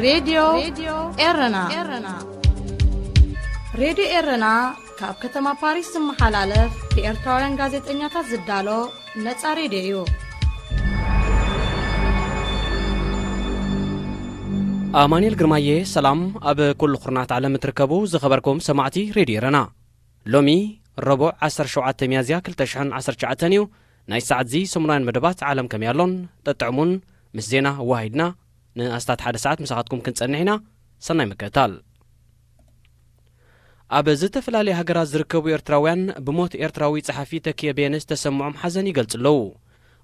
ሬድዮ ኤረና። ሬድዮ ኤረና ካብ ከተማ ፓሪስ ዝመሓላለፍ ብኤርትራውያን ጋዜጠኛታት ዝዳሎ ነጻ ሬድዮ እዩ። ኣማኑኤል ግርማየ፣ ሰላም ኣብ ኩሉ ኩርናት ዓለም እትርከቡ ዝኸበርኩም ሰማዕቲ ሬድዮ ኤረና። ሎሚ ረቡዕ ዓሰርተ ሸውዓተ ሚያዝያ ክልተ ሽሕን ዓሰርተ ትሽዓተን እዩ። ናይ ሰዓት እዚ ሰሙናውያን መደባት ዓለም ከመይ ኣሎን ጠጥዕሙን ምስ ዜና ወሃይድና ንኣስታት ሓደ ሰዓት ምሳኻትኩም ክንጸንሕ ኢና። ሰናይ ምክትታል። ኣብ ዝተፈላለያ ሃገራት ዝርከቡ ኤርትራውያን ብሞት ኤርትራዊ ጸሓፊ ተኪኤ በየነ ዝተሰምዖም ሓዘን ይገልጹ ኣለዉ።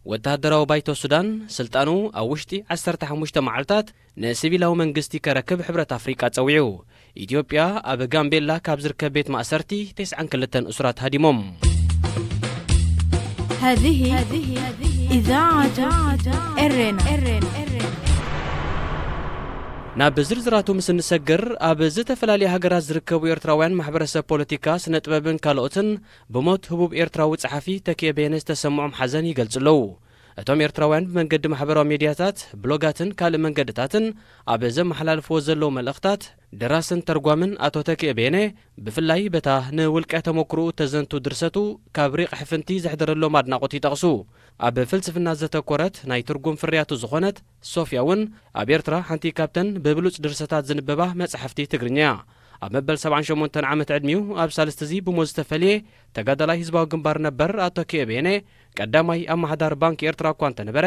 ወተሃደራዊ ባይቶ ሱዳን ስልጣኑ ኣብ ውሽጢ ዓሰርተ ሓሙሽተ መዓልታት ንሲቪላዊ መንግስቲ ከረክብ ሕብረት ኣፍሪቃ ጸዊዑ። ኢትዮጵያ ኣብ ጋምቤላ ካብ ዝርከብ ቤት ማእሰርቲ ተስዓን ክልተን እሱራት ሃዲሞም። هذه إذاعة إرنا. ናብ ዝርዝራቱ ምስ እንሰግር፣ ኣብ ዝተፈላለያ ሃገራት ዝርከቡ ኤርትራውያን ማሕበረሰብ ፖለቲካ፣ ስነ ጥበብን ካልኦትን ብሞት ህቡብ ኤርትራዊ ጸሓፊ ተኪኤ በየነ ዝተሰምዖም ሓዘን ይገልጹ ኣለዉ። እቶም ኤርትራውያን ብመንገዲ ማሕበራዊ ሜድያታት፣ ብሎጋትን ካልእ መንገድታትን ኣብ ዘመሓላልፍዎ ዘለዉ መልእኽታት፣ ደራስን ተርጓምን ኣቶ ተኪኤ በየነ፣ ብፍላይ በታ ንውልቀ ተመኩርኡ እተዘንቱ ድርሰቱ ካብ ሪቕ ሕፍንቲ ዘሕደረሎም ኣድናቖት ይጠቕሱ። ኣብ ፍልስፍና ዘተኮረት ናይ ትርጉም ፍርያቱ ዝኾነት ሶፍያ እውን ኣብ ኤርትራ ሓንቲ ካብተን ብብሉጽ ድርሰታት ዝንበባ መጻሕፍቲ ትግርኛ እያ። ኣብ መበል ሰብዓን ሸሞንተን ዓመት ዕድሚኡ ኣብ ሳልስቲ እዚ ብሞት ዝተፈልየ ተጋዳላይ ህዝባዊ ግንባር ነበር ኣቶ ተኪኤ በየነ፣ ቀዳማይ ኣመሓዳሪ ባንክ ኤርትራ እኳ እንተነበረ፣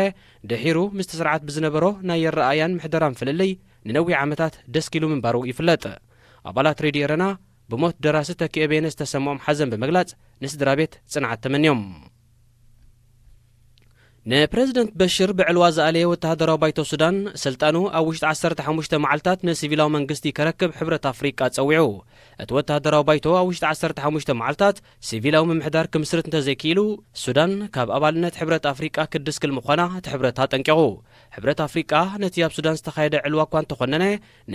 ድሒሩ ምስቲ ስርዓት ብዝነበሮ ናይ ኣረኣእያን ምሕደራን ፍልልይ ንነዊሕ ዓመታት ደስኪሉ ምንባሩ ይፍለጥ። ኣባላት ሬድዮ ኤረና ብሞት ደራሲ ተኪኤ በየነ ዝተሰምዖም ሓዘን ብምግላጽ፣ ንስድራ ቤት ጽንዓት ተመንዮም። ንፕረዚደንት በሽር ብዕልዋ ዝኣለየ ወተሃደራዊ ባይቶ ሱዳን፣ ስልጣኑ ኣብ ውሽጢ ዓሰርተ ሓሙሽተ መዓልታት ንሲቪላዊ መንግስቲ ከረክብ ሕብረት ኣፍሪቃ ጸዊዑ። እቲ ወተሃደራዊ ባይቶ ኣብ ውሽጢ ዓሰርተ ሓሙሽተ መዓልታት ሲቪላዊ ምምሕዳር ክምስርት እንተዘይክኢሉ፣ ሱዳን ካብ ኣባልነት ሕብረት ኣፍሪቃ ክትድስክል ምዃና እቲ ሕብረት ኣጠንቂቑ። ሕብረት ኣፍሪቃ ነቲ ኣብ ሱዳን ዝተኻየደ ዕልዋ እኳ እንተኾነነ፣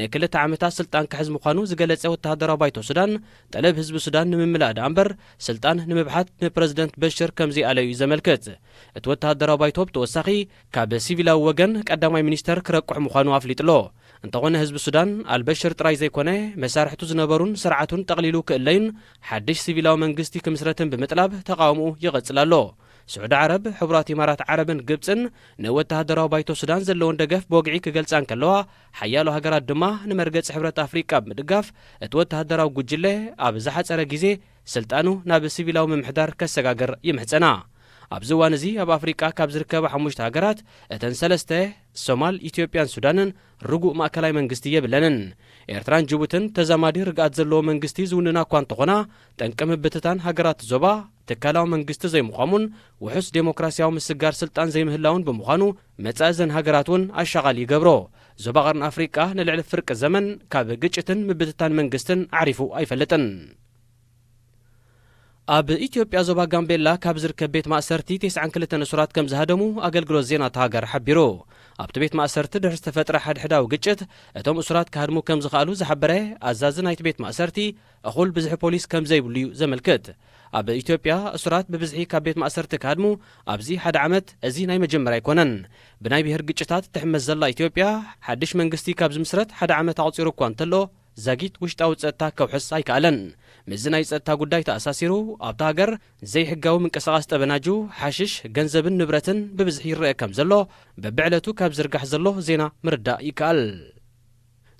ንክልተ ዓመታት ስልጣን ክሕዝ ምዃኑ ዝገለጸ ወተሃደራዊ ባይቶ ሱዳን፣ ጠለብ ህዝቢ ሱዳን ንምምላእ ደኣ እምበር፣ ስልጣን ንምብሓት ንፕረዚደንት በሽር ከም ዘይኣለዩ እዩ ዘመልክት። እቲ ወተሃደራዊ ባይቶ ብተወሳኺ፣ ካብ ሲቪላዊ ወገን ቀዳማይ ሚኒስተር ክረቅሑ ምዃኑ ኣፍሊጡ ኣሎ። እንተኾነ ህዝቢ ሱዳን፣ ኣልበሽር ጥራይ ዘይኮነ፣ መሳርሕቱ ዝነበሩን ስርዓቱን ጠቕሊሉ ክእለዩን ሓድሽ ሲቪላዊ መንግስቲ ክምስረትን ብምጥላብ ተቓውሞኡ ይቐጽል ኣሎ። ስዑዲ ዓረብ፣ ሕቡራት ኢማራት ዓረብን ግብጽን ንወተሃደራዊ ባይቶ ሱዳን ዘለወን ደገፍ ብወግዒ ክገልጻ እንከለዋ፣ ሓያሎ ሃገራት ድማ ንመርገጺ ሕብረት ኣፍሪቃ ብምድጋፍ፣ እቲ ወተሃደራዊ ጉጅለ ኣብ ዝሓጸረ ግዜ ስልጣኑ ናብ ሲቪላዊ ምምሕዳር ከሰጋግር ይምሕጸና። ኣብዚ እዋን እዚ ኣብ ኣፍሪቃ ካብ ዝርከባ ሓሙሽተ ሃገራት፣ እተን ሰለስተ፣ ሶማል፣ ኢትዮጵያን ሱዳንን፣ ርጉእ ማእከላይ መንግስቲ የብለንን። ኤርትራን ጅቡትን ተዛማዲ ርግኣት ዘለዎ መንግስቲ ዝውንና እኳ እንተኾና፣ ጠንቂ ምብትታን ሃገራት ዞባ፣ ትካላዊ መንግስቲ ዘይምዃሙን ውሑስ ዴሞክራሲያዊ ምስግጋር ስልጣን ዘይምህላውን ብምዃኑ፣ መጻኢ እዘን ሃገራት እውን ኣሻቓሊ ይገብሮ። ዞባ ቀርኒ ኣፍሪቃ ንልዕሊ ፍርቂ ዘመን ካብ ግጭትን ምብትታን መንግስትን ዓሪፉ ኣይፈልጥን። ኣብ ኢትዮጵያ ዞባ ጋምቤላ ካብ ዝርከብ ቤት ማእሰርቲ ተስዓን ክልተን እሱራት ከም ዝሃደሙ ኣገልግሎት ዜና እታ ሃገር ሓቢሩ። ኣብቲ ቤት ማእሰርቲ ድሕሪ ዝተፈጥረ ሓድሕዳዊ ግጭት፣ እቶም እሱራት ክሃድሙ ከም ዝኸኣሉ ዝሓበረ ኣዛዚ ናይቲ ቤት ማእሰርቲ፣ እኹል ብዝሒ ፖሊስ ከም ዘይብሉ እዩ ዘመልክት። ኣብ ኢትዮጵያ እሱራት ብብዝሒ ካብ ቤት ማእሰርቲ ክሃድሙ ኣብዚ ሓደ ዓመት እዚ ናይ መጀመርያ ኣይኮነን። ብናይ ብሄር ግጭታት እትሕመስ ዘላ ኢትዮጵያ፣ ሓድሽ መንግስቲ ካብ ዝምስረት ሓደ ዓመት ኣቑጺሩ እኳ እንተሎ፣ ዛጊት ውሽጣዊ ጸጥታ ከውሕስ ኣይከኣለን። ምስዚ ናይ ጸጥታ ጉዳይ ተኣሳሲሩ፣ ኣብታ ሃገር ዘይሕጋዊ ምንቅስቓስ ጠበናጁ፣ ሓሽሽ፣ ገንዘብን ንብረትን ብብዝሒ ይረአ ከም ዘሎ፣ በብዕለቱ ካብ ዝርጋሕ ዘሎ ዜና ምርዳእ ይከኣል።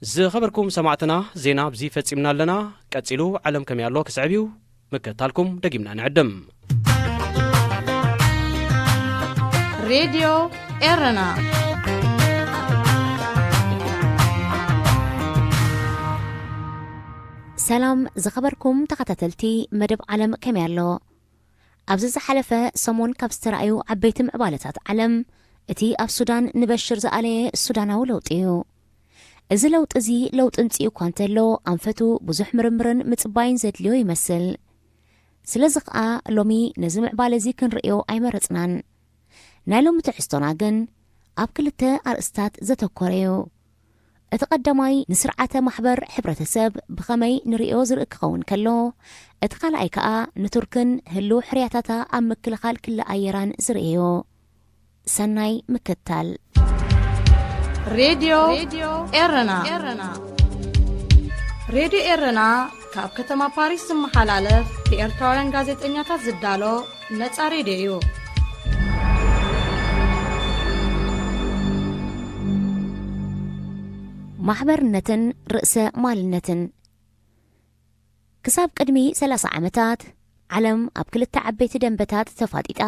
ዝኸበርኩም ሰማዕትና፣ ዜና ኣብዚ ፈጺምና ኣለና። ቀጺሉ ዓለም ከመይ ኣሎ ክስዕብ እዩ። ምክትታልኩም ደጊምና ንዕድም። ሬድዮ ኤረና። ሰላም ዝኸበርኩም ተኸታተልቲ መደብ ዓለም ከመይ ኣሎ? ኣብዚ ዝሓለፈ ሰሙን ካብ ዝተራእዩ ዓበይቲ ምዕባለታት ዓለም፣ እቲ ኣብ ሱዳን ንበሽር ዝኣለየ ሱዳናዊ ለውጢ እዩ። እዚ ለውጢ እዚ ለውጢ ምጽኡ እኳ እንተሎ፣ ኣንፈቱ ብዙሕ ምርምርን ምጽባይን ዘድልዮ ይመስል። ስለዚ ኸኣ ሎሚ ነዚ ምዕባለ እዚ ክንርእዮ ኣይመረጽናን። ናይ ሎሚ ትሕዝቶና ግን ኣብ ክልተ ኣርእስታት ዘተኮረ እዩ። እቲ ቀዳማይ ንስርዓተ ማሕበር ሕብረተሰብ ብኸመይ ንርእዮ ዝርኢ ክኸውን ከሎ፣ እቲ ካልኣይ ከኣ ንቱርክን ህልው ሕርያታታ ኣብ ምክልኻል ክሊ ኣየራን ዝርእዮ። ሰናይ ምክትታል። ሬድዮ ኤረና። ሬድዮ ኤረና ካብ ከተማ ፓሪስ ዝመሓላለፍ ብኤርትራውያን ጋዜጠኛታት ዝዳሎ ነጻ ሬድዮ እዩ። ማሕበርነትን ርእሰ ማልነትን። ክሳብ ቅድሚ ሰላሳ ዓመታት ዓለም ኣብ ክልተ ዓበይቲ ደንበታት ተፋጢጣ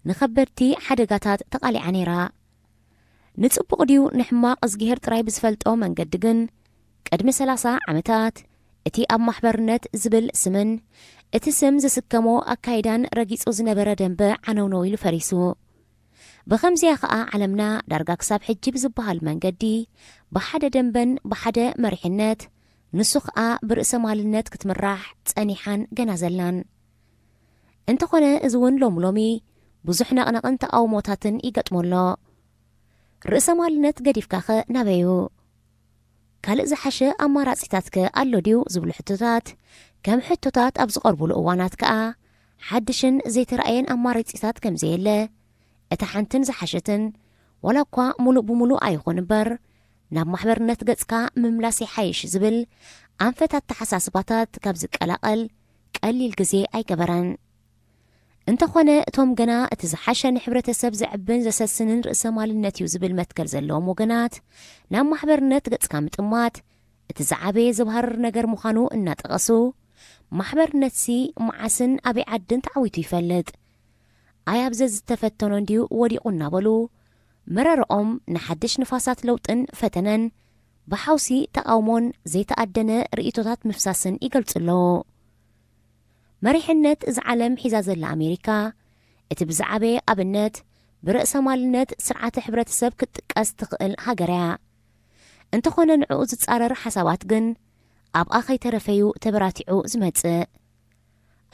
ንኸበድቲ ሓደጋታት ተቓሊዓ ነይራ። ንጽቡቕ ድዩ ንሕማቕ እዝግሄር ጥራይ ብዝፈልጦ መንገዲ ግን ቅድሚ ሰላሳ ዓመታት እቲ ኣብ ማሕበርነት ዝብል ስምን እቲ ስም ዝስከሞ ኣካይዳን ረጊጹ ዝነበረ ደንበ ዓነውነው ኢሉ ፈሪሱ። ብኸምዚኣ ኸኣ ዓለምና ዳርጋ ክሳብ ሕጂ ብዝበሃል መንገዲ ብሓደ ደንበን ብሓደ መሪሕነት ንሱ ኸኣ ብርእሰ ማልነት ክትምራሕ ጸኒሓን ገና ዘላን። እንተኾነ እዚ እውን ሎሚ ሎሚ ብዙሕ ነቕነቕን ተቓውሞታትን ይገጥሞ ኣሎ። ርእሰ ማልነት ገዲፍካኸ ናበዩ? ካልእ ዝሓሸ ኣማራጺታትከ ኣሎ ድዩ ዝብሉ ሕቶታት ከም ሕቶታት ኣብ ዝቐርቡሉ እዋናት ከኣ ሓድሽን ዘይተራእየን ኣማራጺታት ከም ዘየለ እታ ሓንትን ዝሓሸትን ዋላ እኳ ሙሉእ ብሙሉእ ኣይኹን እምበር ናብ ማሕበርነት ገጽካ ምምላስ ይሓይሽ ዝብል ኣንፈት ኣተሓሳስባታት ካብ ዝቀላቐል ቀሊል ግዜ ኣይገበረን። እንተኾነ እቶም ገና እቲ ዝሓሸ ንሕብረተሰብ ዘዕብን ዘሰስንን ርእሰ ማልነት እዩ ዝብል መትከል ዘለዎም ወገናት ናብ ማሕበርነት ገጽካ ምጥማት እቲ ዝዓበየ ዘብሃርር ነገር ምዃኑ እናጠቐሱ ማሕበርነትሲ መዓስን ኣበይ ዓድን ተዓዊቱ ይፈልጥ? ኣይ ኣብ ዘዝተፈተኖ እንድዩ ወዲቑ እናበሉ መረረኦም ንሓድሽ ንፋሳት ለውጥን ፈተነን ብሓውሲ ተቓውሞን ዘይተኣደነ ርእይቶታት ምፍሳስን ይገልጹ ኣለዉ። መሪሕነት እዛ ዓለም ሒዛ ዘላ ኣሜሪካ እቲ ብዝዓበየ ኣብነት ብርእሰ ማልነት ስርዓተ ሕብረተሰብ ክትጥቀስ ትኽእል ሃገር እያ። እንተኾነ ንዕኡ ዝጻረር ሓሳባት ግን ኣብኣ ከይተረፈዩ ተበራቲዑ ዝመጽእ።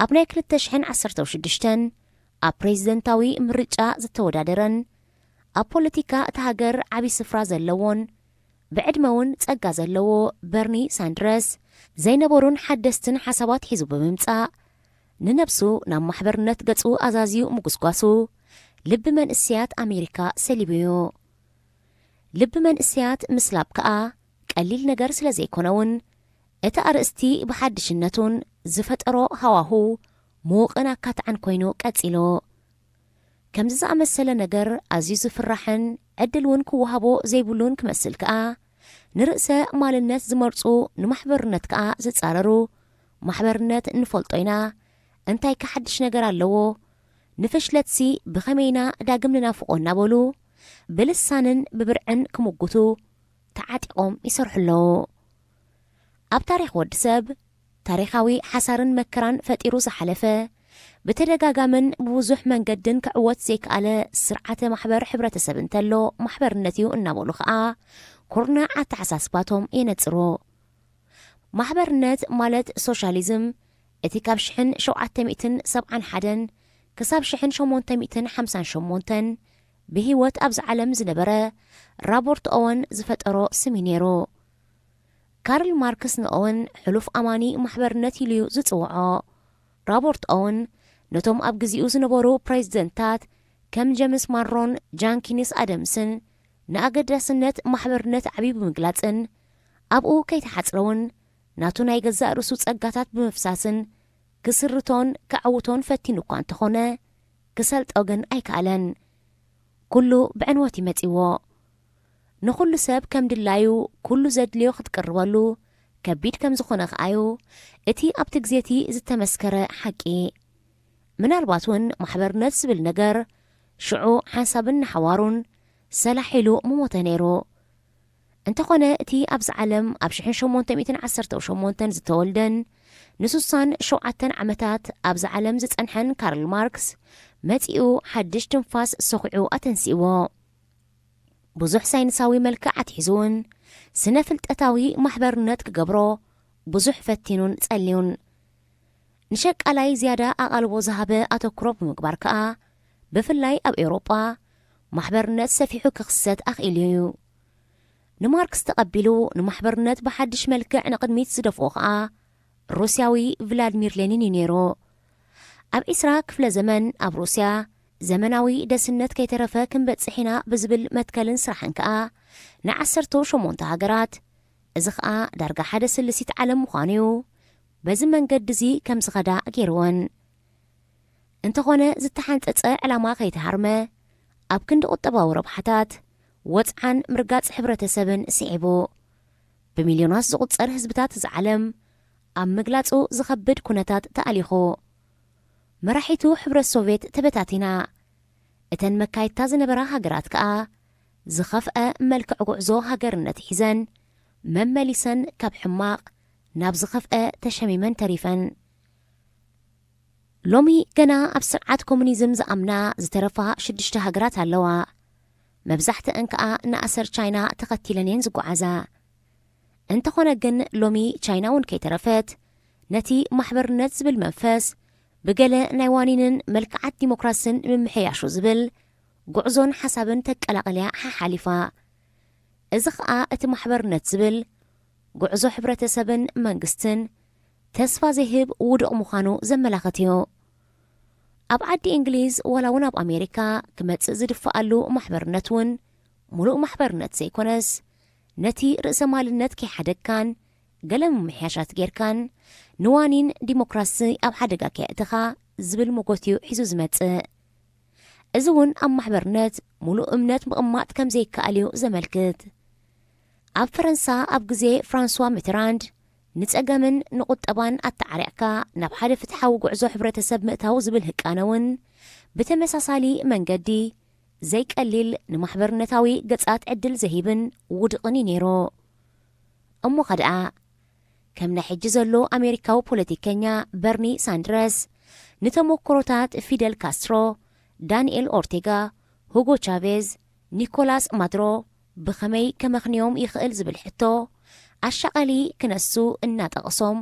ኣብ ናይ ክልተ ሽሕን ዓሰርተው ሽዱሽተን ኣብ ፕሬዝደንታዊ ምርጫ ዝተወዳደረን ኣብ ፖለቲካ እታ ሃገር ዓቢ ስፍራ ዘለዎን ብዕድመ እውን ጸጋ ዘለዎ በርኒ ሳንድረስ ዘይነበሩን ሓደስትን ሓሳባት ሒዙ ብምምጻእ ንነብሱ ናብ ማሕበርነት ገጹ ኣዛዝዩ ምጉስጓሱ ልቢ መንእሰያት ኣሜሪካ ሰሊቡ እዩ። ልቢ መንእሰያት ምስላብ ከኣ ቀሊል ነገር ስለ ዘይኮነ እውን እቲ ኣርእስቲ ብሓድሽነቱን ዝፈጠሮ ሃዋሁ ምዉቕን ኣካታዕን ኮይኑ ቀጺሉ። ከምዚ ዝኣመሰለ ነገር ኣዝዩ ዝፍራሕን ዕድል እውን ክወሃቦ ዘይብሉን ክመስል ከኣ ንርእሰ ማልነት ዝመርጹ ንማሕበርነት ከኣ ዝጻረሩ ማሕበርነት ንፈልጦ ኢና እንታይ ከ ሓድሽ ነገር ኣለዎ ንፍሽለትሲ ብኸመይ ኢና ዳግም ንናፍቖ እናበሉ ብልሳንን ብብርዕን ክምጉቱ ተዓጢቖም ይሰርሑ ኣለዉ። ኣብ ታሪኽ ወዲ ሰብ ታሪኻዊ ሓሳርን መከራን ፈጢሩ ዝሓለፈ ብተደጋጋምን ብብዙሕ መንገድን ክዕወት ዘይከኣለ ስርዓተ ማሕበር ሕብረተሰብ እንተሎ ማሕበርነት እዩ እናበሉ ኸኣ ኩርናዕ ኣተሓሳስባቶም የነጽሩ። ማሕበርነት ማለት ሶሻሊዝም እቲ ካብ ሽሕን ሸውዓተ ሚእትን ሰብዓን ሓደን ክሳብ ሽሕን ሸሞንተ ሚእትን ሓምሳን ሸሞንተን ብህይወት ኣብዚ ዓለም ዝነበረ ራቦርት ኦወን ዝፈጠሮ ስም እዩ ነይሩ። ካርል ማርክስ ንኦወን ሕሉፍ ኣማኒ ማሕበርነት ኢሉ እዩ ዝጽውዖ። ራቦርት ኦወን ነቶም ኣብ ግዜኡ ዝነበሩ ፕሬዝደንታት ከም ጀምስ ማንሮን ጃንኪንስ ኣደምስን ንኣገዳስነት ማሕበርነት ዓብዩ ብምግላጽን ኣብኡ ከይተሓጽረ እውን ናቱ ናይ ገዛእ ርእሱ ጸጋታት ብምፍሳስን ክስርቶን ከዕውቶን ፈቲኑ እኳ እንተኾነ ክሰልጦ ግን ኣይከኣለን። ኩሉ ብዕንወት ይመጺዎ። ንኹሉ ሰብ ከም ድላዩ ኩሉ ዘድልዮ ክትቅርበሉ ከቢድ ከም ዝኾነ ከኣዩ እቲ ኣብቲ ግዜቲ ዝተመስከረ ሓቂ። ምናልባት እውን ማሕበርነት ዝብል ነገር ሽዑ ሓንሳብን ንሓዋሩን ሰላሕ ኢሉ ምሞተ ነይሩ። እንተኾነ እቲ ኣብዚ ዓለም ኣብ ሽሕን ሸሞንተ ሚእትን ዓሰርተው ሸሞንተን ዝተወልደን ንሱሳን ሸውዓተን ዓመታት ኣብዚ ዓለም ዝጸንሐን ካርል ማርክስ መጺኡ ሓድሽ ትንፋስ ሰኹዑ ኣተንሲእዎ። ብዙሕ ሳይንሳዊ መልክዕ ኣትሒዙ እውን ስነ ፍልጠታዊ ማሕበርነት ክገብሮ ብዙሕ ፈቲኑን ጸልዩን። ንሸቃላይ ዝያዳ ኣቓልቦ ዝሃበ ኣተኩሮ ብምግባር ከኣ ብፍላይ ኣብ ኤውሮጳ ማሕበርነት ሰፊሑ ክኽሰት ኣኽኢሉ እዩ። ንማርክስ ተቐቢሉ ንማሕበርነት ብሓድሽ መልክዕ ንቕድሚት ዝደፍኦ ከኣ ሩስያዊ ቭላድሚር ሌኒን እዩ ነይሩ። ኣብ ዒስራ ክፍለ ዘመን ኣብ ሩስያ ዘመናዊ ደስነት ከይተረፈ ክንበጽሕ ኢና ብዝብል መትከልን ስራሕን ከኣ ንዓሰርተ ሸሞንተ ሃገራት፣ እዚ ኸኣ ዳርጋ ሓደ ስልሲት ዓለም ምዃኑ እዩ፣ በዚ መንገዲ እዚ ከም ዝኸዳ ገይርወን። እንተኾነ ዝተሓንጸጸ ዕላማ ከይተሃርመ፣ ኣብ ክንዲ ቁጠባዊ ረብሓታት፣ ወጽዓን ምርጋጽ ሕብረተሰብን ስዒቡ፣ ብሚልዮናት ዝቑጸር ህዝብታት እዚ ዓለም ኣብ ምግላጹ ዝኸብድ ኩነታት ተኣሊኹ። መራሒቱ ሕብረት ሶቭየት ተበታቲና። እተን መካየድታ ዝነበራ ሃገራት ከኣ ዝኸፍአ መልክዕ ጉዕዞ ሃገርነት ሒዘን መመሊሰን ካብ ሕማቕ ናብ ዝኸፍአ ተሸሚመን ተሪፈን። ሎሚ ገና ኣብ ስርዓት ኮሙኒዝም ዝኣምና ዝተረፋ ሽዱሽተ ሃገራት ኣለዋ። መብዛሕትአን ከኣ ንኣሰር ቻይና ተኸቲለን እየን ዝጓዓዛ። እንተኾነ ግን ሎሚ ቻይና እውን ከይተረፈት ነቲ ማሕበርነት ዝብል መንፈስ ብገለ ናይ ዋኒንን መልክዓት ዲሞክራስን ምምሕያሹ ዝብል ጉዕዞን ሓሳብን ተቀላቐልያ ሓሓሊፋ። እዚ ኸኣ እቲ ማሕበርነት ዝብል ጉዕዞ ሕብረተሰብን መንግስትን ተስፋ ዘይህብ ውዱቕ ምዃኑ ዘመላኽት እዩ። ኣብ ዓዲ እንግሊዝ ዋላ እውን ኣብ ኣሜሪካ ክመጽእ ዝድፍኣሉ ማሕበርነት እውን ምሉእ ማሕበርነት ዘይኮነስ፣ ነቲ ርእሰ ማልነት ከይሓደግካን ገለ ምምሕያሻት ጌርካን ንዋኒን ዲሞክራሲ ኣብ ሓደጋ ከየእትኻ ዝብል ሞጎት እዩ ሒዙ ዝመጽእ። እዚ እውን ኣብ ማሕበርነት ምሉእ እምነት ምቕማጥ ከም ዘይከኣል እዩ ዘመልክት። ኣብ ፈረንሳ ኣብ ግዜ ፍራንስዋ ሚትራንድ ንጸገምን ንቁጠባን ኣተዓሪቕካ ናብ ሓደ ፍትሓዊ ጉዕዞ ሕብረተሰብ ምእታው ዝብል ህቃነ እውን ብተመሳሳሊ መንገዲ ዘይቀሊል ንማሕበርነታዊ ገጻት ዕድል ዘሂብን ውድቕን እዩ ነይሩ። እሞ ኸድኣ ከም ናይ ሕጂ ዘሎ ኣሜሪካዊ ፖለቲከኛ በርኒ ሳንድረስ ንተሞክሮታት ፊደል ካስትሮ፣ ዳንኤል ኦርቴጋ፣ ሁጎ ቻቬዝ፣ ኒኮላስ ማድሮ ብኸመይ ከመኽንዮም ይኽእል ዝብል ሕቶ ኣሻቐሊ ክነሱ እናጠቐሶም፣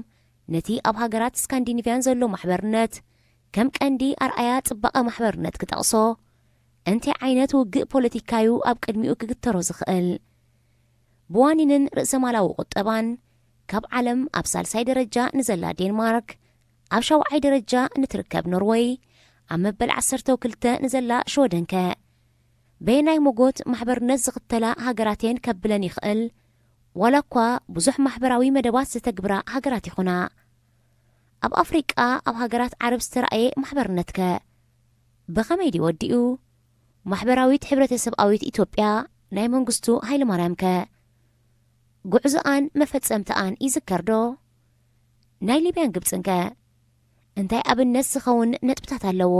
ነቲ ኣብ ሃገራት ስካንዲኒቭያን ዘሎ ማሕበርነት ከም ቀንዲ ኣርኣያ ጽባቐ ማሕበርነት ክጠቕሶ፣ እንታይ ዓይነት ውግእ ፖለቲካዩ ኣብ ቅድሚኡ ክግተሮ ዝኽእል? ብዋኒንን ርእሰማላዊ ቁጠባን ካብ ዓለም ኣብ ሳልሳይ ደረጃ ንዘላ ዴንማርክ፣ ኣብ ሻውዓይ ደረጃ ንትርከብ ኖርወይ፣ ኣብ መበል ዓሰርተ ክልተ ንዘላ ሽወደንከ? በየናይ ሞጎት ማሕበርነት ዝኽተላ ሃገራትየን ከብለን ይኽእል፣ ዋላ እኳ ብዙሕ ማሕበራዊ መደባት ዝተግብራ ሃገራት ይኹና። ኣብ ኣፍሪቃ ኣብ ሃገራት ዓረብ ዝተራእየ ማሕበርነትከ ብኸመይ ድዩ ወዲኡ? ማሕበራዊት ሕብረተሰብኣዊት ኢትዮጵያ ናይ መንግስቱ ሃይለማርያምከ ጉዕዞኣን መፈጸምታኣን ይዝከር ዶ? ናይ ሊብያን ግብጽንከ እንታይ ኣብነት ዝኸውን ነጥብታት ኣለዎ?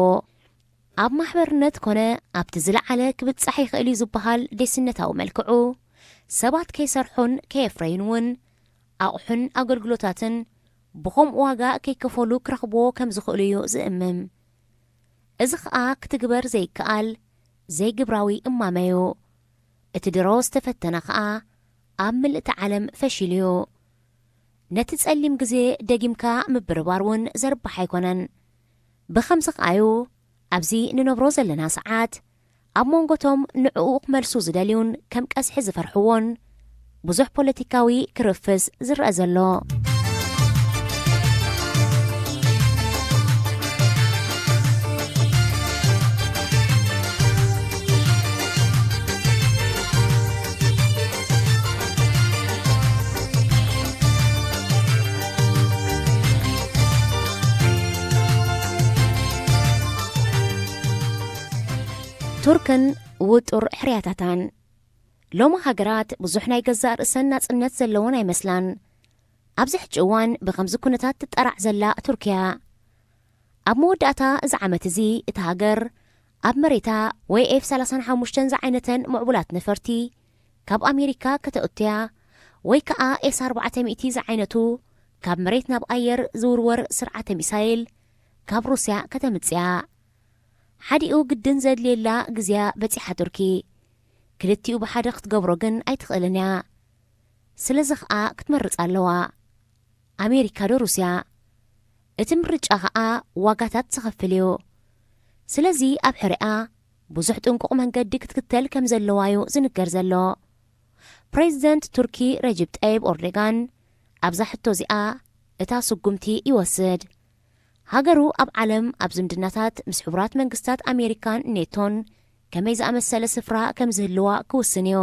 ኣብ ማሕበርነት ኮነ ኣብቲ ዝለዓለ ክብጻሕ ይኽእል እዩ ዝበሃል ዴስነታዊ መልክዑ፣ ሰባት ከይሰርሑን ከየፍረዩን እውን ኣቑሑን ኣገልግሎታትን ብኸምኡ ዋጋ ከይከፈሉ ክረኽብዎ ከም ዝኽእሉ እዩ ዝእምም። እዚ ኸኣ ክትግበር ዘይከኣል ዘይግብራዊ እማመ እዩ። እቲ ድሮ ዝተፈተነ ኸኣ ኣብ ምልእቲ ዓለም ፈሺሉ እዩ። ነቲ ጸሊም ግዜ ደጊምካ ምብርባር እውን ዘርባሕ ኣይኮነን። ብኸምዚ ኸኣዩ ኣብዚ ንነብሮ ዘለና ሰዓት ኣብ መንጎቶም ንዕኡ ክመልሱ ዝደልዩን ከም ቀስሒ ዝፈርሕዎን ብዙሕ ፖለቲካዊ ክርፍስ ዝረአ ዘሎ። ቱርክን ውጡር ሕርያታታን። ሎሚ ሃገራት ብዙሕ ናይ ገዛእ ርእሰን ናጽነት ዘለወን ኣይመስላን። ኣብዚ ሕጂ እዋን ብኸምዚ ኩነታት ትጠራዕ ዘላ ቱርክያ። ኣብ መወዳእታ እዚ ዓመት እዚ እታ ሃገር ኣብ መሬታ ወይ ኤፍ ሰላሳን ሓሙሽተን ዝዓይነተን ምዕቡላት ነፈርቲ ካብ ኣሜሪካ ከተእቱያ ወይ ከኣ ኤስ ኣርባዕተ ሚእቲ ዝዓይነቱ ካብ መሬት ናብ ኣየር ዝውርወር ስርዓተ ሚሳይል ካብ ሩስያ ከተምጽያ። ሓዲኡ ግድን ዘድልየላ ግዜያ በጺሓ ቱርኪ። ክልቲኡ ብሓደ ክትገብሮ ግን ኣይትኽእልን እያ። ስለዚ ኸኣ ክትመርጽ ኣለዋ። ኣሜሪካ ዶ ሩስያ? እቲ ምርጫ ኸኣ ዋጋታት ዘኸፍል እዩ። ስለዚ ኣብ ሕሪኣ ብዙሕ ጥንቁቕ መንገዲ ክትክተል ከም ዘለዋ እዩ ዝንገር ዘሎ። ፕሬዚደንት ቱርኪ ረጅብ ጠይብ ኦርዶጋን ኣብዛ ሕቶ እዚኣ እታ ስጉምቲ ይወስድ። ሃገሩ ኣብ ዓለም ኣብ ዝምድናታት ምስ ሕቡራት መንግስታት ኣሜሪካን ኔቶን ከመይ ዝኣመሰለ ስፍራ ከም ዝህልዋ ክውስን እዩ።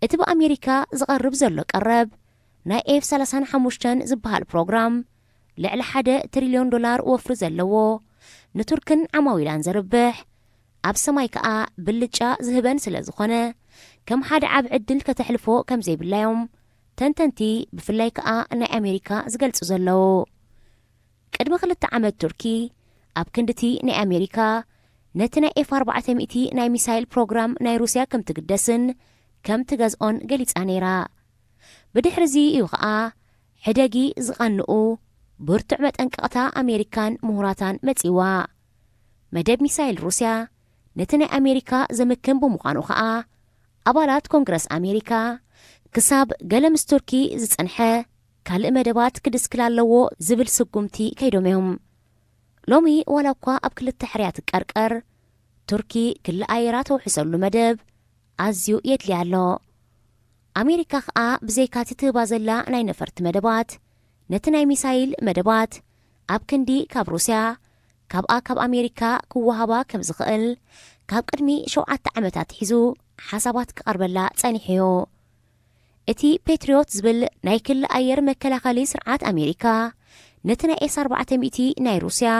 እቲ ብኣሜሪካ ዝቐርብ ዘሎ ቀረብ ናይ ኤፍ ሰላሳን ሓሙሽተን ዝበሃል ፕሮግራም፣ ልዕሊ ሓደ ትሪልዮን ዶላር ወፍሪ ዘለዎ፣ ንቱርክን ዓማዊላን ዘርብሕ፣ ኣብ ሰማይ ከኣ ብልጫ ዝህበን ስለ ዝኾነ፣ ከም ሓደ ዓቢ ዕድል ከተሕልፎ ከም ዘይብላዮም ተንተንቲ፣ ብፍላይ ከኣ ናይ ኣሜሪካ ዝገልጹ ዘለዉ። ቅድሚ ክልተ ዓመት ቱርኪ ኣብ ክንድቲ ናይ ኣሜሪካ ነቲ ናይ ኤፍ ኣርባዕተ ሚእቲ ናይ ሚሳይል ፕሮግራም ናይ ሩስያ ከም ትግደስን ከም ትገዝኦን ገሊጻ ነይራ። ብድሕርዚ እዩ ኸኣ ሕደጊ ዝቐንኡ ብርቱዕ መጠንቀቕታ ኣሜሪካን ምሁራታን መጺዋ። መደብ ሚሳይል ሩስያ ነቲ ናይ ኣሜሪካ ዘምክን ብምዃኑ ኸኣ፣ ኣባላት ኮንግረስ ኣሜሪካ ክሳብ ገለ ምስ ቱርኪ ዝጸንሐ ካልእ መደባት ክድስክል ኣለዎ ዝብል ስጉምቲ ከይዶም እዮም። ሎሚ ዋላ እኳ ኣብ ክልተ ሕርያ ትቀርቀር፣ ቱርኪ ክሊ ኣየራ ተውሕሰሉ መደብ ኣዝዩ የድልያ ኣሎ። ኣሜሪካ ኸኣ ብዘይካቲ ትህባ ዘላ ናይ ነፈርቲ መደባት፣ ነቲ ናይ ሚሳይል መደባት ኣብ ክንዲ ካብ ሩስያ፣ ካብኣ ካብ ኣሜሪካ ክወሃባ ከም ዝኽእል ካብ ቅድሚ ሸውዓተ ዓመታት ሒዙ ሓሳባት ክቐርበላ ጸኒሑ እዩ። እቲ ፔትሪዮት ዝብል ናይ ክሊ ኣየር መከላኸሊ ስርዓት ኣሜሪካ ነቲ ናይ ኤስ ኣርባዕተ ሚእቲ ናይ ሩስያ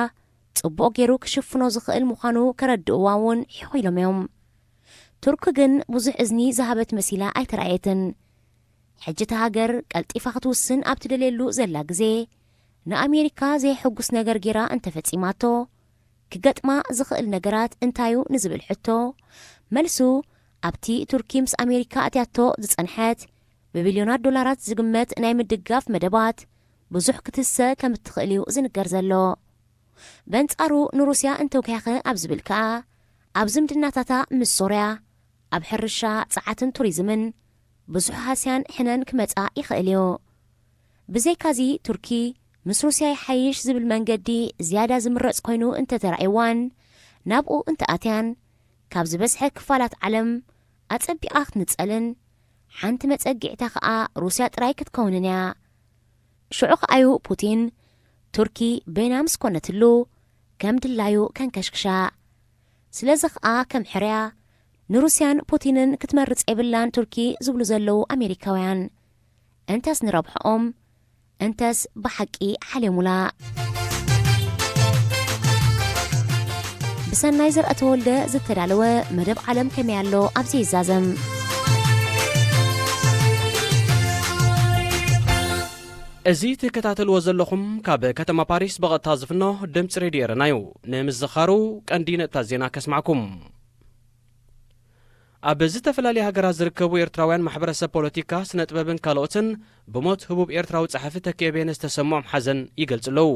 ጽቡቕ ገይሩ ክሽፍኖ ዝኽእል ምዃኑ ከረድእዋ እውን ሒኾ ኢሎም እዮም። ቱርኪ ግን ብዙሕ እዝኒ ዝሃበት መሲላ ኣይተራእየትን። ሕጂ እታ ሃገር ቀልጢፋ ክትውስን ኣብ ትደልየሉ ዘላ ግዜ፣ ንኣሜሪካ ዘየሐጉስ ነገር ገይራ እንተፈጺማቶ፣ ክገጥማ ዝኽእል ነገራት እንታዩ ንዝብል ሕቶ፣ መልሱ ኣብቲ ቱርኪ ምስ ኣሜሪካ ኣትያቶ ዝጸንሐት ብቢልዮናት ዶላራት ዝግመት ናይ ምድጋፍ መደባት ብዙሕ ክትህሰ ከም እትኽእል እዩ ዝንገር ዘሎ። በንጻሩ ንሩስያ እንተውኪያኸ ኣብ ዝብል ከኣ፣ ኣብ ዝምድናታታ ምስ ሶርያ፣ ኣብ ሕርሻ፣ ጸዓትን ቱሪዝምን ብዙሕ ሃስያን ሕነን ክመጻ ይኽእል እዩ። ብዘይካዚ ቱርኪ ምስ ሩስያ ይሓይሽ ዝብል መንገዲ ዝያዳ ዝምረጽ ኮይኑ እንተተራእይዋን፣ ናብኡ እንተኣትያን ካብ ዝበዝሐ ክፋላት ዓለም ኣጸቢቓ ክትንጸልን ሓንቲ መጸጊዕታ ኸኣ ሩስያ ጥራይ ክትከውንን እያ። ሽዑ ኸኣዩ ፑቲን ቱርኪ በይና ምስ ኮነትሉ ከም ድላዩ ከንከሽክሻ። ስለዚ ኸኣ ከም ሕርያ ንሩስያን ፑቲንን ክትመርጽ የብላን ቱርኪ ዝብሉ ዘለዉ ኣሜሪካውያን። እንተስ ንረብሕኦም፣ እንተስ ብሓቂ ሓልዮሙላ። ብሰናይ ዘርኣተወልደ ዝተዳለወ መደብ ዓለም ከመይ ኣሎ ኣብዚ ይዛዘም። እዚ ትከታተልዎ ዘለኹም ካብ ከተማ ፓሪስ ብቐጥታ ዝፍኖ ድምፂ ሬድዮ ኤረና እዩ። ንምዝኻሩ ቀንዲ ነጥብታት ዜና ከስማዕኩም። ኣብ ዝተፈላለያ ሃገራት ዝርከቡ ኤርትራውያን ማሕበረሰብ ፖለቲካ፣ ስነ ጥበብን ካልኦትን ብሞት ህቡብ ኤርትራዊ ጸሓፊ ተኪኤ ቤነ ዝተሰምዖም ሓዘን ይገልጹ ኣለዉ።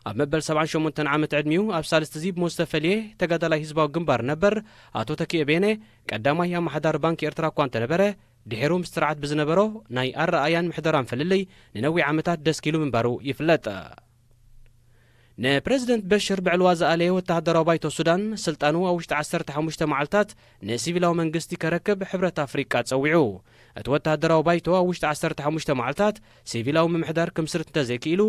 ኣብ መበል ሰብዓን ሸሞንተን ዓመት ዕድሚኡ ኣብ ሳልስቲ እዚ ብሞት ዝተፈልየ ተጋዳላይ ህዝባዊ ግንባር ነበር ኣቶ ተኪኤ ቤነ ቀዳማይ ኣመሓዳሪ ባንኪ ኤርትራ እኳ እንተነበረ፣ ድሒሩ ምስ ስርዓት ብዝነበሮ ናይ ኣረኣያን ምሕደራን ፍልልይ ንነዊሕ ዓመታት ደስኪሉ ምንባሩ ይፍለጥ። ንፕረዚደንት በሽር ብዕልዋ ዝኣለየ ወተሃደራዊ ባይቶ ሱዳን፣ ስልጣኑ ኣብ ውሽጢ ዓሰርተ ሓሙሽተ መዓልታት ንሲቪላዊ መንግስቲ ከረክብ ሕብረት ኣፍሪቃ ጸዊዑ። እቲ ወተሃደራዊ ባይቶ ኣብ ውሽጢ ዓሰርተ ሓሙሽተ መዓልታት ሲቪላዊ ምምሕዳር ክምስርት እንተዘይክኢሉ፣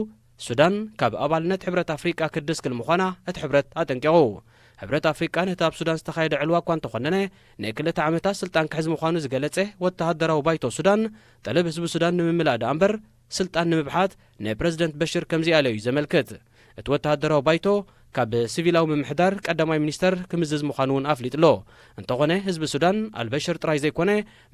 ሱዳን ካብ ኣባልነት ሕብረት ኣፍሪቃ ክትድስክል ምዃና እቲ ሕብረት ኣጠንቂቑ። ሕብረት ኣፍሪቃ ነቲ ኣብ ሱዳን ዝተኻየደ ዕልዋ እኳ እንተኾነነ፣ ንክልተ ዓመታት ስልጣን ክሕዝ ምዃኑ ዝገለጸ ወተሃደራዊ ባይቶ ሱዳን፣ ጠለብ ህዝቢ ሱዳን ንምምላእ ደኣ እምበር፣ ስልጣን ንምብሓት ንፕረዚደንት በሽር ከም ዘይኣለዮ እዩ ዘመልክት። እቲ ወተሃደራዊ ባይቶ፣ ካብ ሲቪላዊ ምምሕዳር ቀዳማይ ሚኒስተር ክምዝዝ ምዃኑ እውን ኣፍሊጡ ኣሎ። እንተኾነ፣ ህዝቢ ሱዳን፣ ኣልበሽር ጥራይ ዘይኮነ፣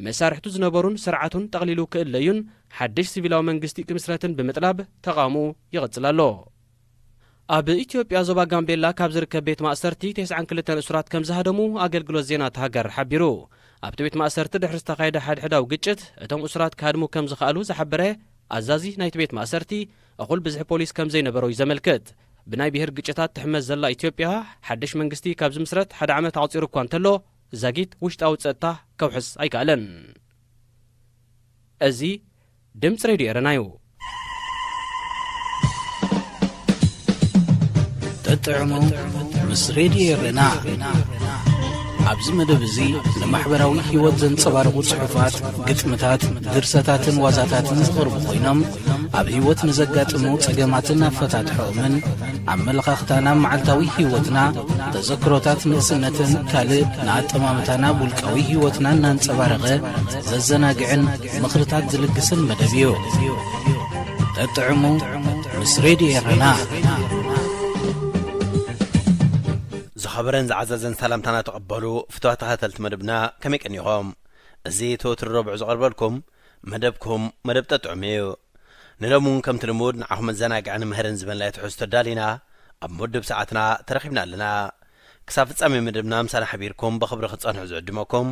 መሳርሕቱ ዝነበሩን ስርዓቱን ጠቕሊሉ ክእለዩን ሓድሽ ሲቪላዊ መንግስቲ ክምስረትን ብምጥላብ ተቓውሞኡ ይቕጽል ኣሎ። ኣብ ኢትዮጵያ ዞባ ጋምቤላ ካብ ዝርከብ ቤት ማእሰርቲ ተስዓን ክልተን እሱራት ከም ዝሃደሙ ኣገልግሎት ዜና እታ ሃገር ሓቢሩ። ኣብቲ ቤት ማእሰርቲ ድሕሪ ዝተኻየደ ሓድሕዳዊ ግጭት፣ እቶም እሱራት ክሃድሙ ከም ዝኸኣሉ ዝሓበረ ኣዛዚ ናይቲ ቤት ማእሰርቲ፣ እኹል ብዝሒ ፖሊስ ከም ዘይነበሮ እዩ ዘመልክት። ብናይ ብሄር ግጭታት ትሕመስ ዘላ ኢትዮጵያ፣ ሓድሽ መንግስቲ ካብ ዝምስረት ሓደ ዓመት ኣቑጺሩ እኳ እንተሎ፣ ዛጊት ውሽጣዊ ጸጥታ ከውሕስ ኣይከኣለን። እዚ ድምፂ ሬድዮ ኤረና እዩ። ጥጥዕሙ ምስ ሬድዮ ኤረና። ኣብዚ መደብ እዚ ንማሕበራዊ ህይወት ዘንጸባርቑ ጽሑፋት፣ ግጥምታት፣ ድርሰታትን ዋዛታትን ዝቐርቡ ኮይኖም፣ ኣብ ህይወት ንዘጋጥሙ ጸገማትን ኣፈታትሖኦምን፣ ኣመለኻኽታና፣ መዓልታዊ ህይወትና፣ ተዘክሮታት ንእስነትን ካልእ ንኣጠማምታና ውልቃዊ ህይወትና እናንጸባረቐ ዘዘናግዕን ምኽርታት ዝልግስን መደብ እዩ። ጠጥዕሙ ምስ ሬድዮ ኤረና። ዝኸበረን ዝዓዘዘን ሰላምታና ተቐበሉ ፍቱዋት ተኸታተልቲ መደብና፣ ከመይ ቀኒኹም? እዚ ተወትሩ ረቡዕ ዝቐርበልኩም መደብኩም መደብ ጠጥዑም እዩ። ንሎሚ እውን ከምቲ ልሙድ ንዓኹም መዘናግዕን መህርን ዝበናይ ትሕዝቶ ኣዳሊና ኣብ ምድብ ሰዓትና ተረኺብና ኣለና። ክሳብ ፍጻሜ መደብና ምሳና ሓቢርኩም ብኽብሪ ክትጸንሑ ዝዕድመኩም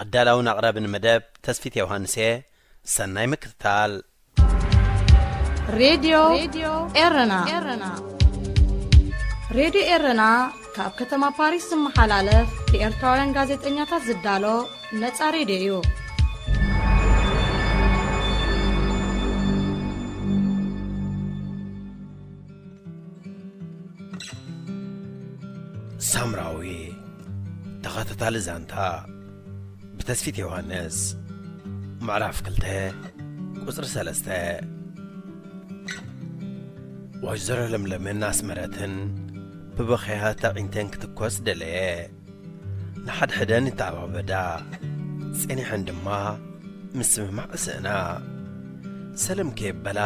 ኣዳላውን ኣቕራብን መደብ ተስፊት ዮሃንስ እየ። ሰናይ ምክትታል። ሬድዮ ኤረና። ሬድዮ ኤረና ካብ ከተማ ፓሪስ ዝመሓላለፍ ብኤርትራውያን ጋዜጠኛታት ዝዳሎ ነጻ ሬድዮ እዩ። ሳምራዊ ተኸታታሊ ዛንታ ብተስፊት ዮሃንስ። ምዕራፍ ክልተ፣ ቁጽሪ ሰለስተ። ወይዘሮ ለምለምን ኣስመረትን ብበኸያት ኣዒንተን ክትኮስ ደለየ። ንሓድሕደን ይተኣባበዳ። ጸኒሐን ድማ ምስምማዕ ስእና። ሰለም ከየበላ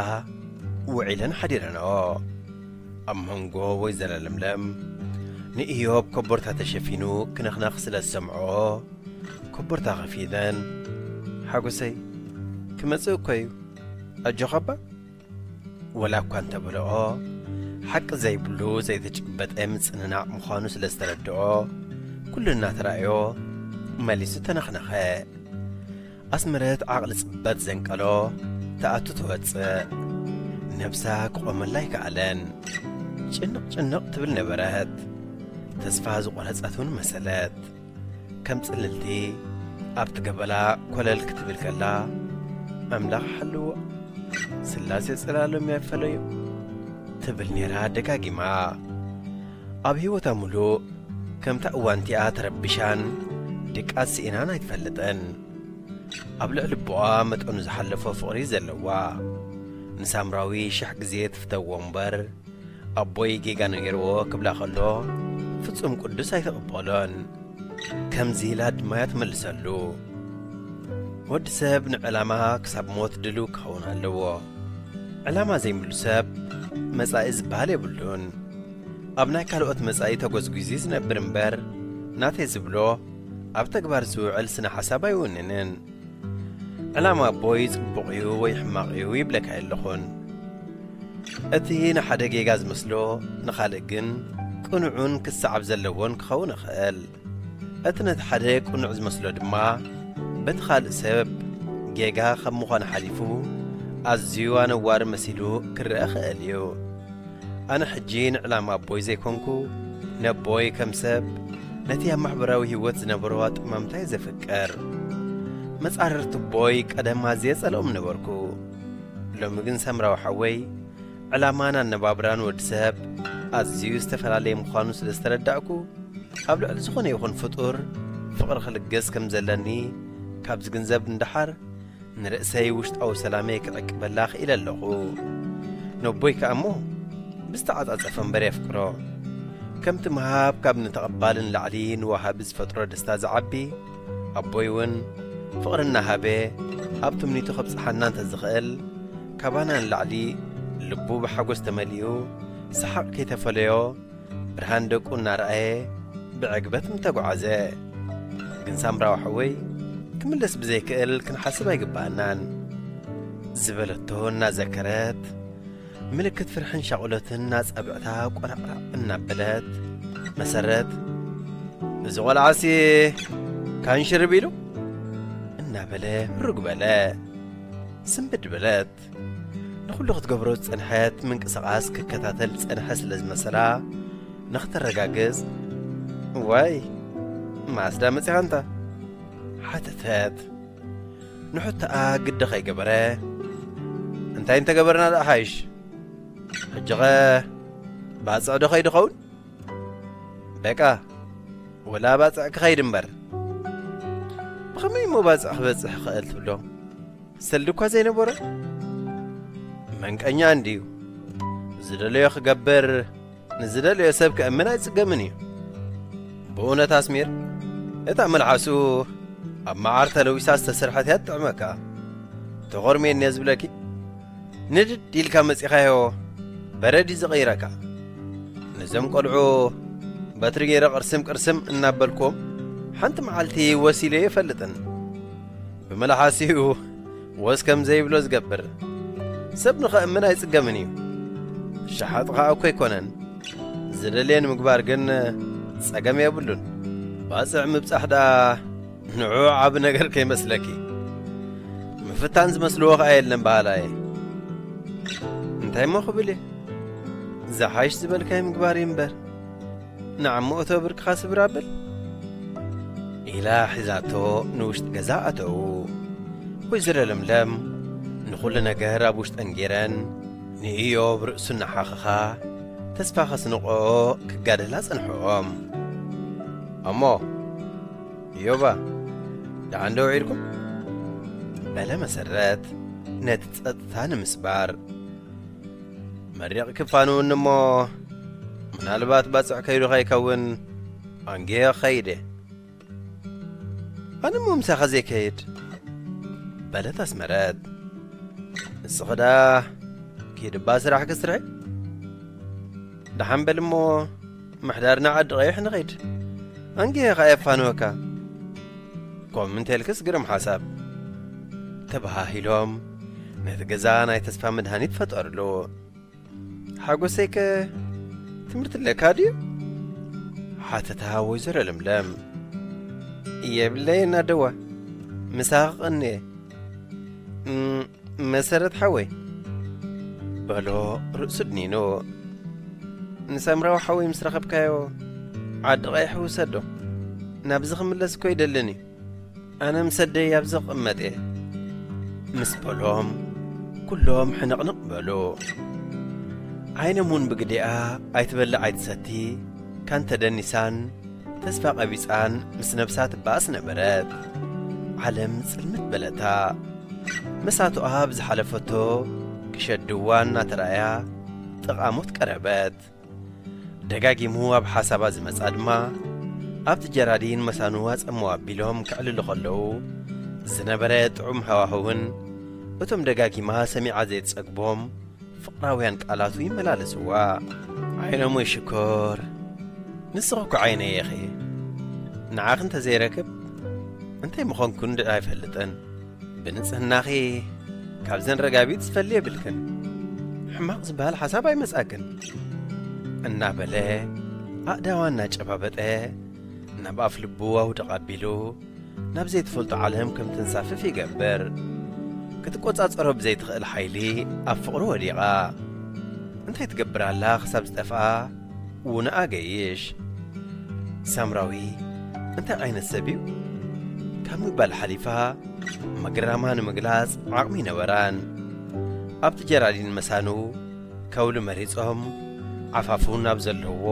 ውዒለን ሓዲረንኦ። ኣብ መንጎ ወይዘሮ ለምለም ንኢዮብ ኮቦርታ ተሸፊኑ ክነኽነኽ ስለ ዝሰምዖ፣ ኮቦርታ ከፊተን፣ ሓጎሰይ ክመጽእ እኮ እዩ፣ ኣጆኻ እባ። ወላ እኳ እንተበልኦ፣ ሓቂ ዘይብሉ ዘይተጨበጠ ምጽንናዕ ምዃኑ ስለ ዝተረድኦ፣ ኩሉ እናተራእዮ መሊሱ ተነኽነኸ። ኣስመረት ዓቕሊ ጽበት ዘንቀሎ፣ ትኣቱ ትወጽእ። ነብሳ ክቖመላ ኣይከኣለን። ጭንቕ ጭንቕ ትብል ነበረት። ተስፋ ዝቖረጸት እውን መሰለት። ከም ጽልልቲ ኣብቲ ገበላ ኮለል ክትብል ከላ፣ ኣምላኽ ሓልዎ፣ ስላሴ ጽላሎም ይፈለዩ ትብል ነይራ ደጋጊማ። ኣብ ህይወታ ሙሉእ ከምታ እዋንቲኣ ተረቢሻን ድቃስ ስኢናን ኣይትፈልጥን። ኣብ ልዕሊ ኣቦኣ መጠኑ ዝሓለፎ ፍቕሪ ዘለዋ፣ ንሳምራዊ ሽሕ ግዜ ትፍተዎ እምበር፣ ኣቦይ ጌጋ ነይርዎ ክብላ ከሎ፣ ፍጹም ቅዱስ ኣይትቕበሎን። ከምዚ ኢላ ድማ እያ ትመልሰሉ። ወዲ ሰብ ንዕላማ ክሳብ ሞት ድልው ክኸውን ኣለዎ። ዕላማ ዘይብሉ ሰብ መጻኢ ዝበሃል የብሉን። ኣብ ናይ ካልኦት መጻኢ ተጎዝጒዙ ዝነብር እምበር፣ ናተይ ዝብሎ ኣብ ተግባር ዝውዕል ስነ ሓሳብ ኣይውንንን። ዕላማ ኣቦይ ጽቡቕ እዩ ወይ ሕማቕ እዩ ይብለካ የለኹን። እቲ ንሓደ ጌጋ ዝመስሎ ንኻልእ ግን ቅኑዕን ክሰዓብ ዘለዎን ክኸውን ይኽእል። እቲ ነቲ ሓደ ቅኑዕ ዝመስሎ ድማ በቲ ካልእ ሰብ ጌጋ ካብ ምዃኑ ሓሊፉ ኣዝዩ ኣነዋሪ መሲሉ ክረአ ይኽእል እዩ። ኣነ ሕጂ ንዕላማ ኣቦይ ዘይኮንኩ፣ ነቦይ ከም ሰብ፣ ነቲ ኣብ ማሕበራዊ ህይወት ዝነበሮ ኣጠማምታ እየ ዘፍቅር። መጻርርቲ ኣቦይ ቀደም ኣዝየ ጸልኦም ነበርኩ። ሎሚ ግን ሳምራዊ ሓወይ፣ ዕላማን ኣነባብራን ወዲ ሰብ ኣዝዩ ዝተፈላለየ ምዃኑ ስለ ዝተረዳእኩ፣ ኣብ ልዕሊ ዝኾነ ይኹን ፍጡር ፍቕሪ ክልግስ ከም ዘለኒ ካብ ዝግንዘብ ንደሓር፣ ንርእሰይ ውሽጣዊ ሰላመይ ክዕቅበላ ክኢለ ኣለኹ። ነቦይ ከኣ እሞ ብዝተዓጻጸፈ እምበር የፍቅሮ። ከምቲ ምሃብ ካብ ንተቐባሊ ንላዕሊ ንወሃቢ ዝፈጥሮ ደስታ ዝዓቢ፣ ኣቦይ እውን ፍቕሪ እናሃበ ኣብ ትምኒቱ ከብጽሓና እንተዝኽእል፣ ካባና ንላዕሊ ልቡ ብሓጎስ ተመሊኡ ሰሓቕ ከይተፈለዮ፣ ብርሃን ደቁ እናረኣየ ብዕግበት ምተጓዓዘ። ግን ሳምራዊ ሓወይ፣ ክምለስ ብዘይክእል ክንሓስብ ኣይግባኣናን ዝበለቶ እናዘከረት፣ ምልክት ፍርሕን ሻቕሎትን ኣጻብዕታ ቆራዕራዕ እናበለት፣ መሰረት፣ "እዚ ቆልዓሲ ካንሽርብ ኢሉ?" እናበለ ህሩግ በለ። ስንብድ በለት። ንኹሉ ክትገብሮ ዝጸንሐት ምንቅስቓስ ክከታተል ዝጸንሐ ስለ ዝመሰላ፣ ንኽተረጋግጽ፣ "እዋይ፣ መዓስ ደኣ መጺኻ እንታ?" ሓተተት። ንሕቶኣ ግዲ ከይገበረ፣ "እንታይ እንተገበርና ደኣ ሓይሽ? ሕጂኸ ባጽዕ ዶ ኸይዱ ኸውን?" "በቃ፣ ወላ ባጽዕ ክኸይድ እምበር። ብኸመይ እሞ ባጽዕ ክበጽሕ ይኽእል ትብሎ? ሰልዲ እኳ ዘይነበሮ መንቀኛ እንድዩ። ዝደለዮ ክገብር፣ ንዝደለዮ ሰብ ክእምን ኣይጽገምን እዩ። ብእውነት ኣስሚር፣ እታ መልሓሱ ኣብ መዓር ተለዊሳ ዝተሰርሐት እያ ትጥዕመካ። ተኾርሜን እየ ዝብለኪ። ንድድ ኢልካ መጺኻዮ በረድ እዩ ዝቕይረካ። ነዞም ቆልዑ በትሪ ገይረ ቅርስም ቅርስም እናበልኩም ሓንቲ መዓልቲ ወሲለ ይፈልጥን። ብመልሓሲኡ ወስ ከም ዘይብሎ ዝገብር ሰብ ንኸእምን ኣይጽገምን እዩ። ሸሓጥ ኸኣ እኮ ኣይኮነን። ዝደልየ ንምግባር ግን ጸገም የብሉን። ባጽዕ ምብጻሕ ደኣ ንዑ ዓቢ ነገር ከይመስለኪ። ምፍታን ዝመስልዎ ኸኣ የለን በሃላይ። እንታይ እሞ ክብል እየ? ዝሓይሽ ዝበልካይ ምግባር እዩ እምበር። ንዓሞ እቶ ብርክኻ ስብር ኣብል። ኢላ ሒዛቶ ንውሽጢ ገዛ ኣተዉ። ወይዘሮ ለምለም ንኹሉ ነገር ኣብ ውሽጠን ገይረን ንኢዮብ ርእሱ እናሓኸኻ ተስፋ ከስንቆ ክጋደላ ጸንሕኦም። እሞ ኢዮባ፣ ደሓን ዶ ውዒልኩም? በለ መሰረት ነቲ ጸጥታ ንምስባር። መሪቕ ክፋንውኒ እሞ ምናልባት ባጽዕ ከይዱ ከይከውን ኣንጌ ኸይደ። ኣነ እሞ ምሳኻ ዘይከይድ በለት ኣስመረት። ንስኺ ደኣ ኪድ እባ ስራሕ ክስርሒ። ደሓን በል እሞ ምሕዳርና ዓዲ ቐይሕ ንኸይድ። ኣንጌ ኸኣ የፋንወካ። ኮም እንተልክስ ግርም ሓሳብ። ተበሃሂሎም ነቲ ገዛ ናይ ተስፋ መድሃኒት ፈጠርሉ። ሓጎሰይከ ትምህርቲ ኣለካ ድዩ? ሓተታ ወይዘሮ ለምለም። የብለይን ኣደዋ፣ ምሳኺ ቀንየ። እም፣ መሰረት ሓወይ፣ በሎ ርእሱ ድኒኑ። ንሳምራዊ ሓወይ ምስ ረኸብካዮ ዓዲ ቐይሕ ውሰዶ። ናብዚ ክምለስ እኮ ይደልን እዩ። ኣነ ምስ ኣደይ ኣብዚ ክቕመጥ እየ፣ ምስ በሎም፣ ኩሎም ሕንቕንቕ በሉ። ዓይኖም እውን ብግዴኣ ኣይትበልዕ ኣይትሰቲ፣ ካን ተደኒሳን ተስፋ ቀቢጻን ምስ ነብሳ ትበኣስ ነበረት። ዓለም ጽልምት በለታ። መሳቱኣ ብዝሓለፈቶ ክሸድዋ እናተራእያ ጥቓ ሞት ቀረበት። ደጋጊሙ ኣብ ሓሳባ ዝመጻ ድማ፣ ኣብቲ ጀራዲን መሳኑ ኣጸምዋ ኣቢሎም ክዕልሉ ከለዉ ዝነበረ ጥዑም ሃዋህውን፣ እቶም ደጋጊማ ሰሚዓ ዘይትጸግቦም ፍቕራውያን ቃላቱ ይመላለስዋ። ዓይኖም ወይ ሽኮር፣ ንስኺ እኮ ዓይነይ ኢኺ። ንዓኺ እንተዘይረክብ እንታይ ምኾንኩ እንድዒ ኣይፈልጥን። ብንጽህናኺ ካብዘን ረጋቢት ዝፈሊ የብልክን። ሕማቕ ዝበሃል ሓሳብ ኣይመጻክን። እናበለ ኣእዳዋ እናጨባበጠ ናብ ኣፍ ልቡ ኣውድቕ ኣቢሉ ናብ ዘይትፈልጦ ዓለም ከም ተንሳፍፍ ይገብር። ክትቆጻጸሮ ብዘይትኽእል ሓይሊ ኣብ ፍቕሩ ወዲቓ። እንታይ ትገብር ኣላ ክሳብ ዝጠፍኣ ውንኣ ገይሽ። ሳምራዊ እንታይ ዓይነት ሰብ እዩ? ካብ ምባል ሓሊፋ ምግራማ ንምግላጽ ዓቕሚ ይነበራን። ኣብቲ ጀራዲን መሳኑ ከውሊ መሪጾም ዓፋፉ ናብ ዘለውዎ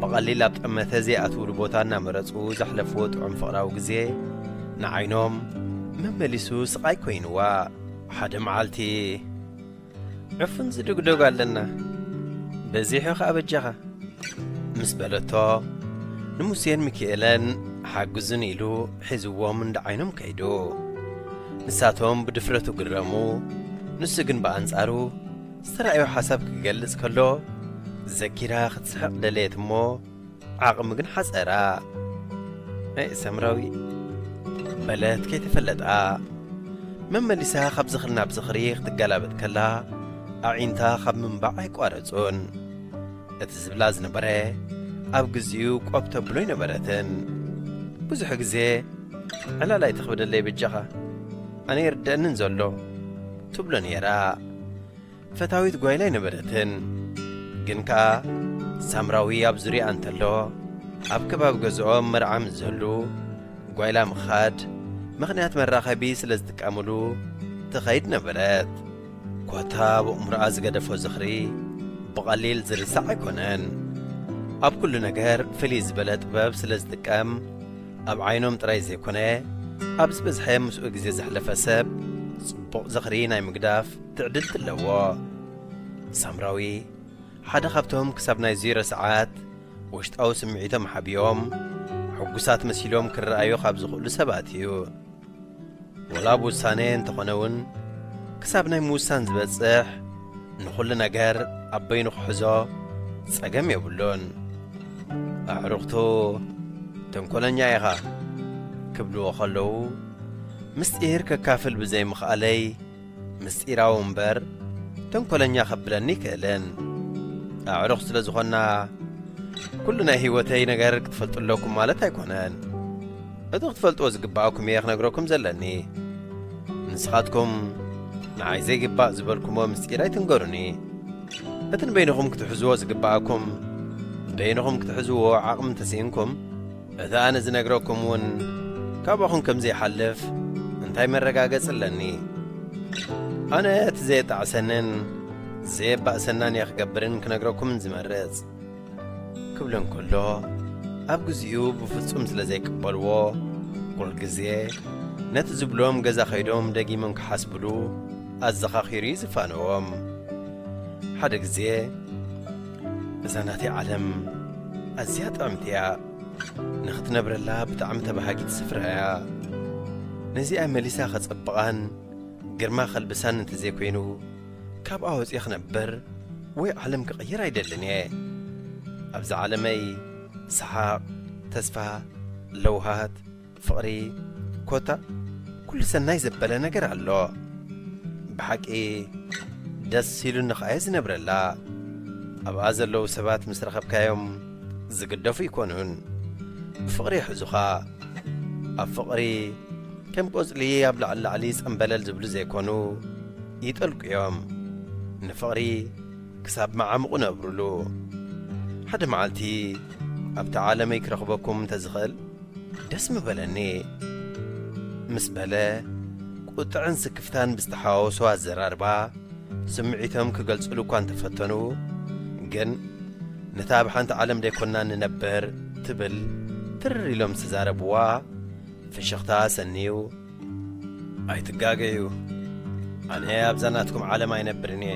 ብቐሊል ኣብ ጠመተ ዘይኣትውሉ ቦታ እናመረጹ ዘሕለፍዎ ጥዑም ፍቕራዊ ግዜ ንዓይኖም መመሊሱ ስቓይ ኮይንዋ። ሓደ መዓልቲ ዕፉን ዝድግደጉ ኣለና፣ በዚሑ ኸኣ በጃኻ ምስ በለቶ፣ ንሙሴን ሚኪኤለን ሓግዙን ኢሉ ሒዝዎም እንዳ ዓይኖም ከይዱ። ንሳቶም ብድፍረቱ ግረሙ። ንሱ ግን ብኣንጻሩ ዝተራእዮ ሓሳብ ክገልጽ ከሎ ዘኪራ ክትስሕቕ ደለየት እሞ ዓቕሚ ግን ሓጸራ። ናይ ሰምራዊ በለት ከይተፈለጣ መመሊሳ ካብ ዝኽሪ ናብ ዝኽሪ ክትገላበጥ ከላ ኣዒንታ ካብ ምንባዕ ኣይቋረጹን። እቲ ዝብላ ዝነበረ ኣብ ግዚኡ ቆብ ተብሎ ኣይነበረትን። ብዙሕ ግዜ ዕላል ኣይትኽበደለይ በጃኻ፣ ኣነ ይርደአንን ዘሎ ትብሎ ነይራ። ፈታዊት ጓይላ ኣይነበረትን። ግን ከኣ ሳምራዊ ኣብ ዙርያ እንተሎ ኣብ ከባቢ ገዝኦም መርዓ ምስ ዝህሉ ጓይላ ምኻድ ምኽንያት መራኸቢ ስለ ዝጥቀምሉ ትኸይድ ነበረት። ኮታ ብእምሮኣ ዝገደፎ ዝኽሪ ብቐሊል ዝርሳዕ ኣይኮነን። ኣብ ኩሉ ነገር ፍልይ ዝበለ ጥበብ ስለ ዝጥቀም፣ ኣብ ዓይኖም ጥራይ ዘይኮነ፣ ኣብ ዝበዝሐ ምስኡ ግዜ ዘሕለፈ ሰብ ጽቡቕ ዝኽሪ ናይ ምግዳፍ ትዕድልቲ ኣለዎ። ሳምራዊ ሓደ ካብቶም ክሳብ ናይ ዜሮ ሰዓት ውሽጣዊ ስምዒቶም ሓቢኦም፣ ሕጉሳት መሲሎም ክረኣዩ ካብ ዝኽእሉ ሰባት እዩ። ወላ ብውሳነ እንተኾነ እውን፣ ክሳብ ናይ ምውሳን ዝበጽሕ፣ ንኹሉ ነገር ኣብ በይኑ ክሕዞ ጸገም የብሉን። ኣዕሩኽቱ፣ "ተንኮለኛ ኢኻ" ክብልዎ ከለዉ፣ ምስጢር ከካፍል ብዘይምኽኣለይ፣ ምስጢራዊ እምበር ተንኮለኛ ከብለኒ ኣይክእልን። ኣዕሩኽ ስለ ዝኾና፣ ኩሉ ናይ ህይወተይ ነገር ክትፈልጡ ኣለኩም ማለት ኣይኮነን። እቲ ክትፈልጥዎ ዝግብኣኩም እየ ክነግረኩም ዘለኒ። ንስኻትኩም ንዓይ ዘይግባእ ዝበልኩሞ ምስጢር ኣይትንገሩኒ። እቲ ንበይንኹም ክትሕዝዎ ዝግብኣኩም፣ በይንኹም ክትሕዝዎ ዓቕሚ እንተስኢንኩም፣ እቲ ኣነ ዝነግረኩም እውን ካባኹም ከም ዘይሓልፍ እንታይ መረጋገጺ ኣለኒ? ኣነ እቲ ዘየጣዕሰንን ዘየባእሰናን እየ ክገብርን ክነግረኩምን ዝመርጽ። ክብለን ከሎ፣ ኣብ ግዚኡ ብፍጹም ስለ ዘይቅበልዎ፣ ኩል ግዜ ነቲ ዝብሎም ገዛ ከይዶም ደጊሞም ክሓስብሉ ኣዘኻኺሩ እዩ ዝፋነዎም። ሓደ ግዜ፣ "እዛ ናተይ ዓለም ኣዝያ ጥዕምቲ እያ፣ ንኽትነብረላ ብጣዕሚ ተባሃጊት ስፍራ እያ። ነዚኣ መሊሳ ከጸብቓን ግርማ ከልብሳን እንተዘይኮይኑ፣ ካብኣ ወጺኤ ክነብር ወይ ዓለም ክቕይር ኣይደልን እየ። ኣብዛ ዓለመይ ሰሓቕ፣ ተስፋ፣ ለውሃት፣ ፍቕሪ፣ ኮታ ኩሉ ሰናይ ዘበለ ነገር ኣሎ። ብሓቂ ደስ ኢሉኒ ኸኣ እየ ዝነብረላ። ኣብኣ ዘለዉ ሰባት ምስ ረኸብካዮም ዝግደፉ ኣይኮኑን። ብፍቕሪ ይሕዙኻ። ኣብ ፍቕሪ ከም ቆጽሊ ኣብ ላዕሊ ላዕሊ ጸምበለል ዝብሉ ዘይኮኑ፣ ይጠልቁ እዮም። ንፍቕሪ ክሳብ መዓሙቑ ነብሩሉ። ሓደ መዓልቲ ኣብታ ዓለመይ ክረኽበኩም እንተዝኽእል ደስ ምበለኒ" ምስ በለ፣ ቁጥዕን ስክፍታን ብዝተሓዋወሶ ኣዘራርባ፣ ስምዒቶም ክገልጽሉ እኳ እንተፈተኑ፣ ግን ነታ ኣብ ሓንቲ ዓለም ደይኮንና ንነብር ትብል ትር ኢሎም ዝተዛረብዋ ፍሽኽታ ሰንዩ፣ "ኣይትጋገዩ፣ ኣነ ኣብዛ ናትኩም ዓለም ኣይነብርን እየ።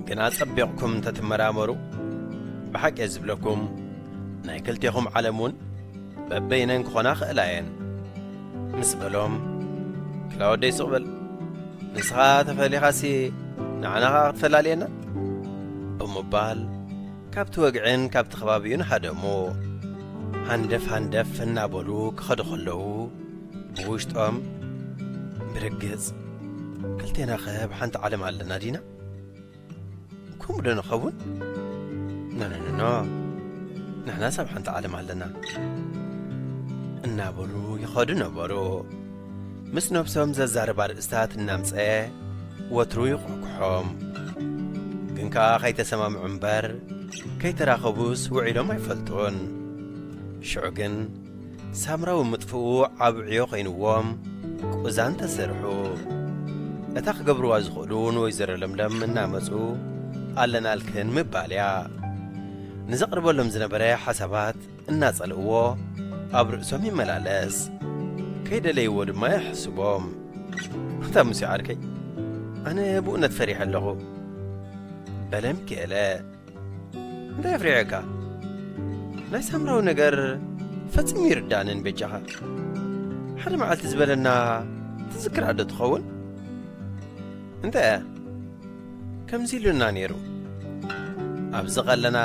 ግን ኣጸቢቕኩም እንተትመራመሩ፣ ብሓቂ እየ ዝብለኩም፣ ናይ ክልቴኹም ዓለም እውን በበይነን ክኾና ክእላ እየን" ምስ በሎም፣ "ክላ ወደይ ስቕ በል፣ ንስኻ ተፈሊኻሲ ንዓና ኸኣ ክትፈላልየና?" ብምባል ካብቲ ወግዕን ካብቲ ከባቢኡን ሃደሙ። ሃንደፍ ሃንደፍ እናበሉ ክኸዱ ከለዉ፣ ብውሽጦም፣ "ብርግጽ፣ ክልቴናኸ ኣብ ሓንቲ ዓለም ኣለና ዲና? ከምኡ ዶ ንኸውን? ኖ፣ ኖ፣ ኖ፣ ኖ። ንሕናስ ኣብ ሓንቲ ዓለም ኣለና" እናበሉ ይኸዱ ነበሩ። ምስ ነብሶም ዘዛርብ ኣርእስታት እናምጸ ወትሩ ይቋኩሖም። ግን ከኣ ከይተሰማምዑ እምበር ከይተራኸቡስ ውዒሎም ኣይፈልጡን። ሽዑ ግን ሳምራዊ ምጥፍኡ ዓቢ ዕዮ ኮይንዎም ቁዛን ተሰርሑ። እታ ክገብርዋ ዝኽእሉ ንወይዘሮ ለምለም እናመጹ ኣለናልክን ምባል እያ። ንዘቕርበሎም ዝነበረ ሓሳባት እናጸልእዎ ኣብ ርእሶም ይመላለስ። ከይደለይዎ ድማ የሕስቦም። "ኣታ ሙሴ ዓርከይ፣ ኣነ ብእውነት ፈሪሐ ኣለኹ" በለ ሚኪኤለ። "እንታይ ኣፍሪሐካ? ናይ ሳምራዊ ነገር ፈጺሙ ይርዳእንን በጃኻ። ሓደ መዓልቲ ዝበለና ትዝክራ ዶ ትኸውን?" "እንታይ እያ?" "ከምዚ ኢሉና ነይሩ፣ ኣብዚ ኸለና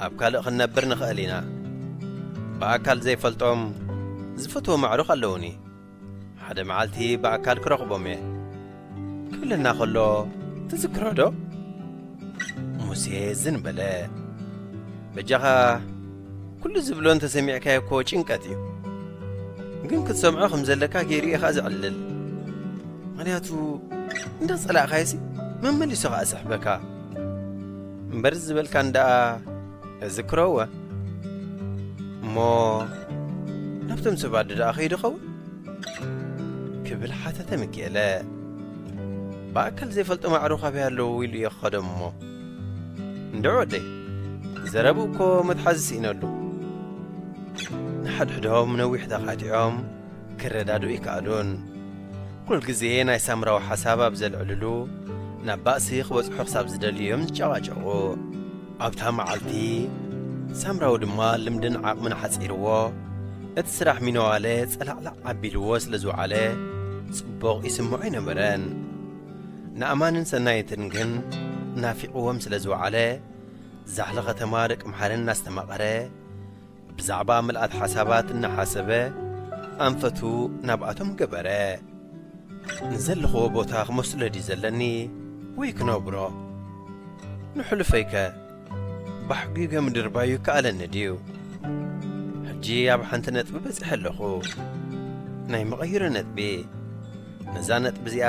ኣብ ካልእ ክንነብር ንኽእል ኢና። ብኣካል ዘይፈልጦም ዝፈትዎም ኣዕሩኽ ኣለዉኒ። ሓደ መዓልቲ ብኣካል ክረኽቦም እየ" ክብለና ከሎ ትዝክሮ ዶ?" ሙሴ ዝን በለ። "በጃኻ፣ ኩሉ ዝብሎ እንተሰሚዕካዮ እኮ ጭንቀት እዩ። ግን ክትሰምዖ ከም ዘለካ ገይሩ እዩ ኸኣ ዘዕልል። ምኽንያቱ እንዳጸላእካዮሲ መመሊሱ ኸኣ ስሕበካ። እምበር ዝበልካን ደኣ እዝክሮ እወ። እሞ ናብቶም ሰባት ደኣ ከይዱ ኸውን?" ክብል ሓተተ ሚኪኤለ። "ብኣካል ዘይፈልጦም ኣዕሩኽ ኣበይ ኣለዉ ኢሉ እየ ክኸዶም እሞ?" "እንድዒ ወደይ፣ ዘረብኡ እኮ መትሓዚ ስኢነሉ። ንሓድሕዶም ነዊሕ ተኻቲዖም ክረዳድኡ ይከኣሉን። ኩል ግዜ ናይ ሳምራዊ ሓሳብ ኣብ ዘልዕልሉ፣ ናብ ባእሲ ክበጽሑ ክሳብ ዝደልዩ እዮም ዝጨቓጨቑ። ኣብታ መዓልቲ፣ ሳምራዊ ድማ ልምድን ዓቕምን ሓጺርዎ፣ እቲ ስራሕ ሚነዋለ ጸላዕላዕ ኣቢልዎ ስለ ዝወዓለ፣ ጽቡቕ ይስምዖ ኣይነበረን። ንኣማንን ሰናይትን ግን ናፊቕዎም ስለ ዝወዓለ፣ ዛሕሊ ከተማ ደቂ ምሓረን እናስተማቐረ፣ ብዛዕባ ምልኣት ሓሳባት እናሓሰበ ኣንፈቱ ናብኣቶም ገበረ። ንዘለኽዎ ቦታ ክመስሎ ድዩ ዘለኒ ወይ ክነብሮ? ንሕሉፈይከ ባሕጒገ ምድርባዩ ይከኣለኒ ድዩ? ሕጂ ኣብ ሓንቲ ነጥቢ በጺሐ ኣለኹ። ናይ መቐይሮ ነጥቢ። ነዛ ነጥቢ እዚኣ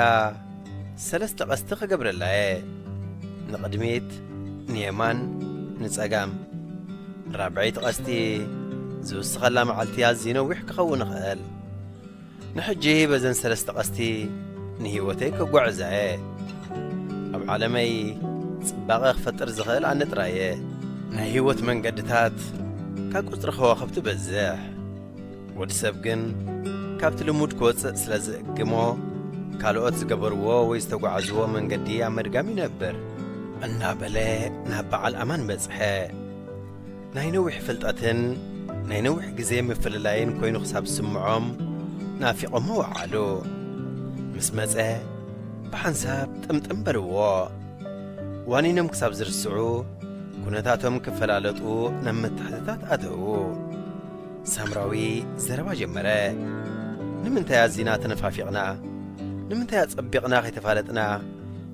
ሰለስተ ቀስቲ ክገብረላ እየ። ንቕድሚት፣ ንየማን፣ ንጸጋም። ራብዐይቲ ቀስቲ ዝውስኸላ መዓልቲ ኣዝዩ ነዊሕ ክኸውን ይኽእል። ንሕጂ በዘን ሰለስተ ቀስቲ ንህይወተይ ከጓዕዛ እየ። ኣብ ዓለመይ ጽባቐ ክፈጥር ዝኽእል ኣነ ጥራይ እየ። ናይ ህይወት መንገድታት ካብ ቁጽሪ ከዋኽብቲ በዝሕ። ወዲ ሰብ ግን ካብቲ ልሙድ ክወጽእ ስለ ዝእግሞ፣ ካልኦት ዝገበርዎ ወይ ዝተጓዓዝዎ መንገዲ ኣብ ምድጋም ይነብር። እናበለ ናብ በዓል ኣማን በጽሐ። ናይ ነዊሕ ፍልጠትን ናይ ነዊሕ ግዜ ምፍልላይን ኮይኑ ክሳብ ዝስምዖም ናፊቖሞ ወዓሉ። ምስ መጸ ብሓንሳብ ጥምጥም በልዎ። ዋኒኖም ክሳብ ዝርስዑ ኩነታቶም ክፈላለጡ ናብ ምትሕትታት ኣተዉ። ሳምራዊ ዘረባ ጀመረ። ንምንታይ ኣዚና ተነፋፊቕና? ንምንታይ ኣጸቢቕና ከይተፋለጥና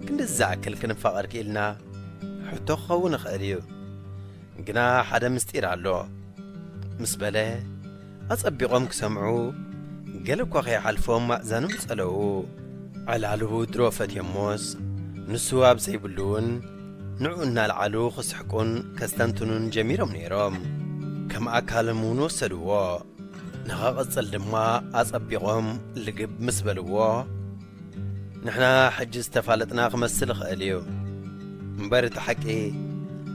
ክንድዚ ዝኣክል ክንፋቐር ክኢልና? ሕቶ ክኸውን ይኽእል እዩ። ግና ሓደ ምስጢር ኣሎ፣ ምስ በለ፣ ኣጸቢቖም ክሰምዑ፣ ገለ እኳ ከይሓልፎም ኣእዛኖም ጸለዉ። ዕላሉ ድሮ ፈትዮሞስ፣ ንሱ ኣብ ዘይብሉ እውን፣ ንዑ እናልዓሉ ክስሕቁን ከስተንትኑን ጀሚሮም ነይሮም። ከም ኣካሎም እውን ወሰድዎ። ንኸቕጽል ድማ ኣጸቢቖም ልግብ ምስ በልዎ፣ ንሕና ሕጂ ዝተፋለጥና ክመስል ይኽእል እዩ። እምበር እቲ ሓቂ፣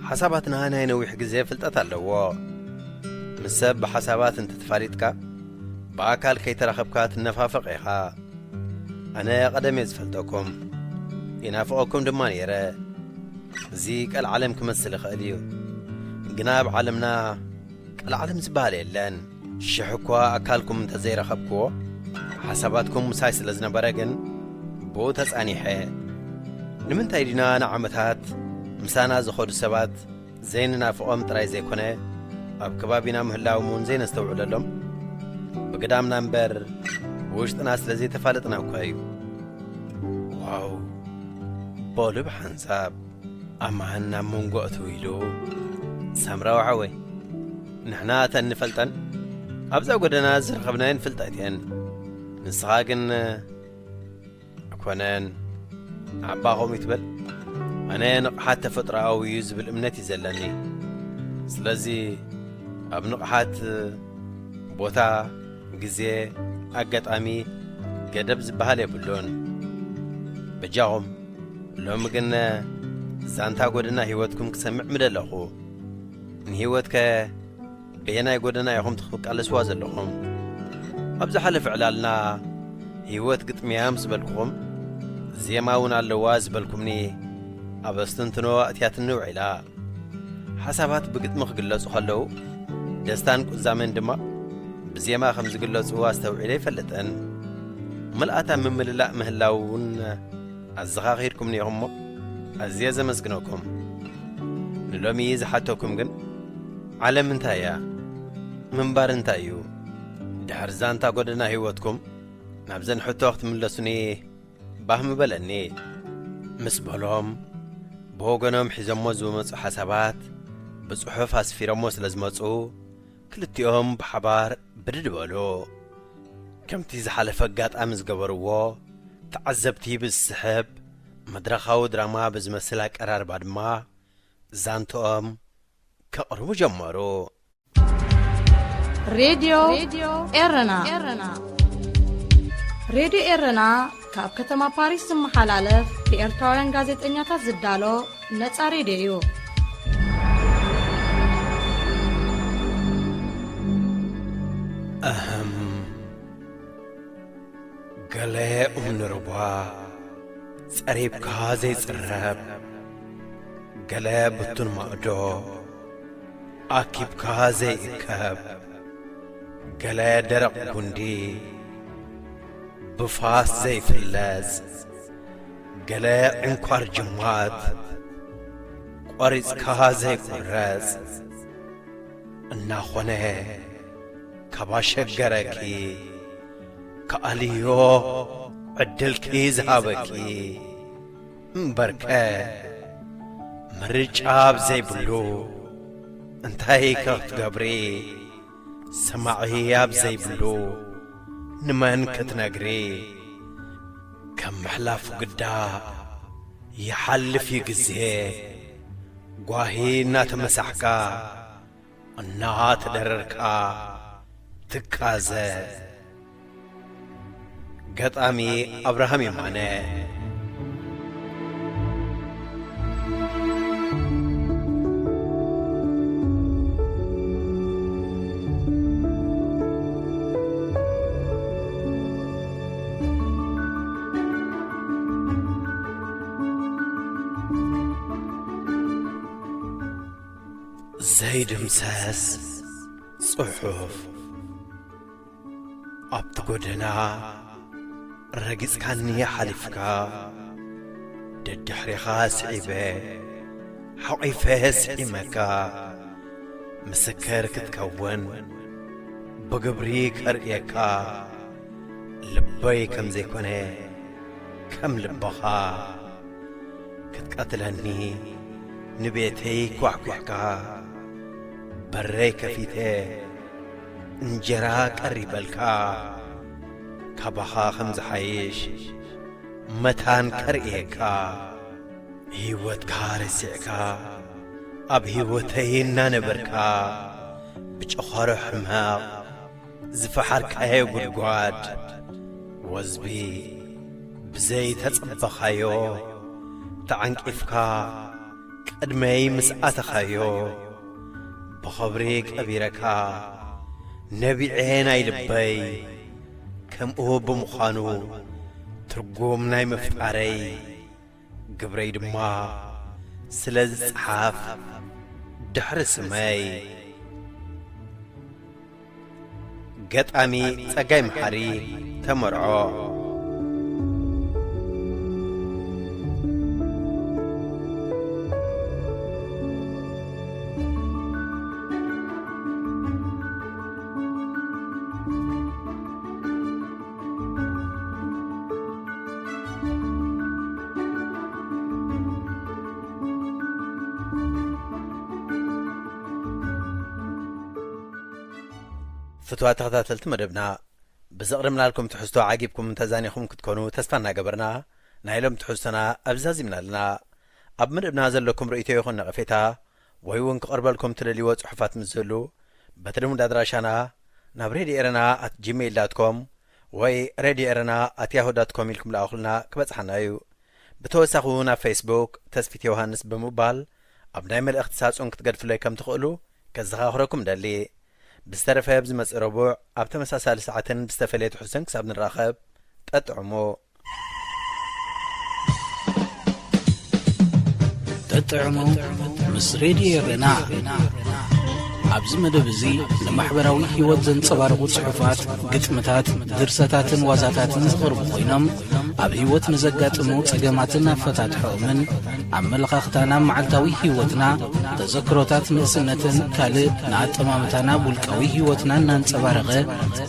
ሓሳባትና ናይ ነዊሕ ግዜ ፍልጠት ኣለዎ። ምስ ሰብ ብሓሳባት እንተተፋሊጥካ፣ ብኣካል ከይተራኸብካ ትነፋፈቕ ኢኻ። ኣነ ቀደም እየ ዝፈልጠኩም። ይናፍቐኩም ድማ ነይረ። እዚ ቀልዓለም ክመስል ይኽእል እዩ። ግና ኣብ ዓለምና ቀልዓለም ዝበሃል የለን። ሽሕ እኳ ኣካልኩም እንተዘይረኸብክዎ፣ ሓሳባትኩም ምሳይ ስለ ዝነበረ ግን ብኡ ተጻኒሐ። ንምንታይ ዲና ንዓመታት ምሳና ዝኸዱ ሰባት ዘይንናፍቖም ጥራይ ዘይኮነ፣ ኣብ ከባቢና ምህላዎም እውን ዘይነስተውዕለሎም? ብግዳምና እምበር ብውሽጥና ስለ ዘይተፋለጥና እኳ እዩ። ዋው! በሉ ብሓንሳብ ኣማን ናብ መንጎ እትው ኢሉ፣ ሳምራዊ ሓወይ፣ ንሕና እተን ንፈልጠን ኣብዛ ጎደና ዝረኸብናየን ፍልጠት እየን። ንስኻ ግን ኣይኮነን። ዓባ ከምኡ ይትበል። ኣነ ንቕሓት ተፈጥሮኣዊ እዩ ዝብል እምነት እዩ ዘለኒ። ስለዚ ኣብ ንቕሓት ቦታ፣ ግዜ፣ ኣጋጣሚ፣ ገደብ ዝበሃል የብሉን። በጃኹም፣ ሎሚ ግን ዛንታ ጎደና ህይወትኩም ክሰምዕ ምደለኹ። ንህይወትከ በየናይ ጎደና ኢኹም ትቃለስዋ ዘለኹም? ኣብ ዝሓለፈ ዕላልና ህይወት ግጥምያ ምስ በልኩኹም፣ ዜማ እውን ኣለዋ ዝበልኩምኒ ኣብ ኣስተንትኖ ኣእትያትኒ ውዒላ። ሓሳባት ብግጥሚ ክግለጹ ከለዉ፣ ደስታን ቁዛመን ድማ ብዜማ ከም ዝግለጹ ኣስተውዒለ ኣይፈልጥን። ምልኣት ኣብ ምምልላእ ምህላው እውን ኣዘኻኺርኩምኒ ኢኹም'ሞ ኣዝየ ዘመስግነኩም። ንሎሚ ዝሓተኩም ግን፣ ዓለም እንታይ እያ? ምንባር እንታይ እዩ? ድሕሪ ዛንታ ጎደና ህይወትኩም ናብዘን ሕቶ ክትምለሱኒ ባህ ምበለኒ። ምስ በሎም፣ ብወገኖም ሒዞሞ ዝመጹ ሓሳባት ብጽሑፍ ኣስፊሮሞ ስለ ዝመጹ፣ ክልቲኦም ብሓባር ብድድ በሉ። ከምቲ ዝሓለፈ ኣጋጣሚ ዝገበርዎ፣ ተዓዘብቲ ብዝስሕብ መድረኻዊ ድራማ ብዝመስል ኣቀራርባ ድማ ዛንትኦም ከቕርቡ ጀመሩ። ሬድዮ ኤረና። ሬድዮ ኤረና ካብ ከተማ ፓሪስ ዝመሓላለፍ ብኤርትራውያን ጋዜጠኛታት ዝዳሎ ነጻ ሬድዮ እዩ። ኣህም፣ ገለ እምኒ ሩባ ጸሪብካ ዘይጽረብ፣ ገለ ብቱን ማእዶ ኣኪብካ ዘይእከብ፣ ገለ ደረቕ ጉንዲ ብፋስ ዘይፍለጽ፣ ገለ ዕንኳር ጅማት ቆሪጽካ ዘይቁረጽ እናኾነ፣ ካብ ኣሸገረኪ፣ ክኣልዮ ዕድልኪ ዝሃበኪ እምበርከ፣ ምርጫ ኣብ ዘይብሉ እንታይ ከ ክትገብሪ? ሰማዒ ኣብ ዘይብሉ ንመን ክትነግሪ? ከም ምሕላፉ ግዳ ይሓልፍ እዩ ግዜ፣ ጓሂ እናተመሳሕካ እናተደረርካ ትካዘ። ገጣሚ ኣብርሃም የማነ። ዘይድምሰስ ጽሑፍ። ኣብቲ ጎደና ረጊጽካኒ ሓሊፍካ፣ ደድሕሪኻ ስዒበ ሓቒፈ ስዒመካ፣ ምስክር ክትከውን ብግብሪ ከርእየካ፣ ልበይ ከም ዘይኮነ ከም ልብኻ ክትቀትለኒ ንቤተይ ኳሕኲሕካ፣ በረይ ከፊተ እንጀራ ቀሪበልካ፣ ካባኻ ከም ዝሓይሽ መታን ከርእየካ፣ ህይወትካ ረሲዕካ፣ ኣብ ህይወተይ እናነበርካ፣ ብጨኾሮ ሕመቕ ዝፈሓርካዮ ጉድጓድ፣ ወዝቢ ብዘይተጸበኻዮ ተዓንቂፍካ ቅድመይ ምስ ኣተኻዮ፣ ብኽብሪ ቀቢረካ ነቢዐ ናይ ልበይ። ከምኡ ብምዃኑ፣ ትርጉም ናይ ምፍጣረይ፣ ግብረይ ድማ ስለ ዝጸሓፍ ድሕሪ ስመይ። ገጣሚ ጸጋይ መሓሪ፣ ተመርዖ። ፍቱዋት ተኸታተልቲ መደብና፣ ብዘቕደምናልኩም ትሕዝቶ ዓጊብኩም ተዛኒኹም ክትኮኑ ተስፋ እናገበርና፣ ናይ ሎም ትሕዝቶና ኣብዚ ዛዚምና ኣለና። ኣብ መደብና ዘለኩም ርእይቶ ይኹን ነቐፌታ፣ ወይ እውን ክቐርበልኩም ትደልይዎ ጽሑፋት ምስ ዝህሉ፣ በቲ ልሙድ ኣድራሻና ናብ ሬድዮ ኤረና ኣት ጂሜይል ዳት ኮም ወይ ሬድዮ ኤረና ኣት ያሁ ዳት ኮም ኢልኩም ልኣኹልና፣ ክበጽሓና እዩ። ብተወሳኺ እውን ኣብ ፌስቡክ ተስፊት ዮሃንስ ብምባል ኣብ ናይ መልእኽቲ ሳጹን ክትገድፉለይ ከም ትኽእሉ ከዘኻኽረኩም እደሊ። ብዝተረፈ፣ ኣብ ዝመጽእ ረቡዕ ኣብ ተመሳሳሊ ሰዓትን ብዝተፈልየ ትሕዝቶን ክሳብ ንራኸብ፣ ጠጥዕሙ። ጠጥዕሙ ምስ ሬድዮ ኤረና። ኣብዚ መደብ እዚ ንማሕበራዊ ህይወት ዘንጸባርቑ ጽሑፋት፣ ግጥምታት፣ ድርሰታትን ዋዛታትን ዝቐርቡ ኮይኖም፣ ኣብ ህይወት ንዘጋጥሙ ጸገማትን ኣፈታትሖኦምን፣ ኣመለኻኽታና ኣብ መዓልታዊ ህይወትና፣ ተዘክሮታት ንእስነትን ካልእ ንኣጠማምታና ኣብ ውልቃዊ ህይወትና እናንጸባረቐ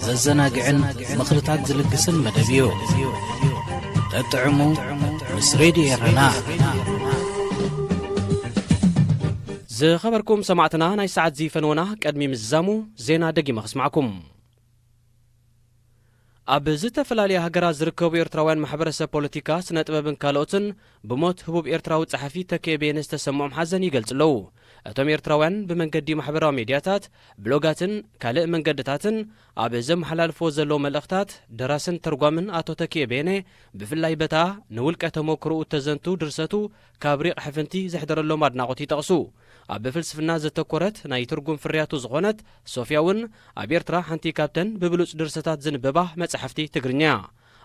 ዘዘናግዕን ምኽርታት ዝልግስን መደብ እዩ። ጠጥዕሙ ምስ ሬድዮ ኤረና። ዝኸበርኩም ሰማዕትና፣ ናይ ሰዓት እዚ ፈነወና ቅድሚ ምዝዛሙ ዜና ደጊመ ከስማዕኩም። ኣብ ዝተፈላለያ ሃገራት ዝርከቡ ኤርትራውያን ማሕበረሰብ ፖለቲካ፣ ስነ ጥበብን ካልኦትን ብሞት ህቡብ ኤርትራዊ ጸሓፊ ተኪኤ በየነ ዝተሰምዖም ሓዘን ይገልጹ ኣለዉ። እቶም ኤርትራውያን ብመንገዲ ማሕበራዊ ሜድያታት፣ ብሎጋትን ካልእ መንገድታትን ኣብ ዘመሓላልፎ ዘለዉ መልእኽታት፣ ደራስን ተርጓምን ኣቶ ተኪኤ በየነ፣ ብፍላይ በታ ንውልቀ ተመክሮኡ እተዘንቱ ድርሰቱ ካብ ሪቕ ሕፍንቲ ዘሕደረሎም ኣድናቖት ይጠቕሱ። ኣብ ፍልስፍና ዘተኮረት ናይ ትርጉም ፍርያቱ ዝኾነት ሶፍያ እውን ኣብ ኤርትራ ሓንቲ ካብተን ብብሉጽ ድርሰታት ዝንበባ መጻሕፍቲ ትግርኛ እያ።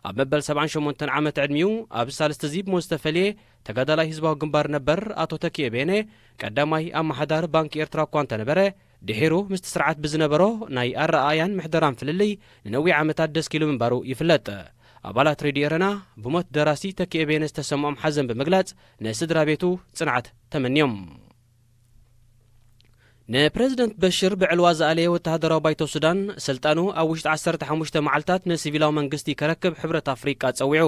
ኣብ መበል ሰብዓን ሸሞንተን ዓመት ዕድሚኡ ኣብ ሳልስቲ እዚ ብሞት ዝተፈልየ ተጋዳላይ ህዝባዊ ግንባር ነበር ኣቶ ተኪኤ በየነ ቀዳማይ ኣመሓዳሪ ባንክ ኤርትራ እኳ እንተነበረ፣ ድሒሩ ምስቲ ስርዓት ብዝነበሮ ናይ ኣረኣእያን ምሕደራን ፍልልይ ንነዊሕ ዓመታት ደስኪሉ ምንባሩ ይፍለጥ። ኣባላት ሬድዮ ኤረና ብሞት ደራሲ ተኪኤ በየነ ዝተሰምዖም ሓዘን ብምግላጽ ንስድራ ቤቱ ጽንዓት ተመንዮም። ንፕረዚደንት በሽር ብዕልዋ ዝኣለየ ወተሃደራዊ ባይቶ ሱዳን ስልጣኑ ኣብ ውሽጢ ዓሰርተ ሓሙሽተ መዓልታት ንሲቪላዊ መንግስቲ ከረክብ ሕብረት ኣፍሪቃ ጸዊዑ።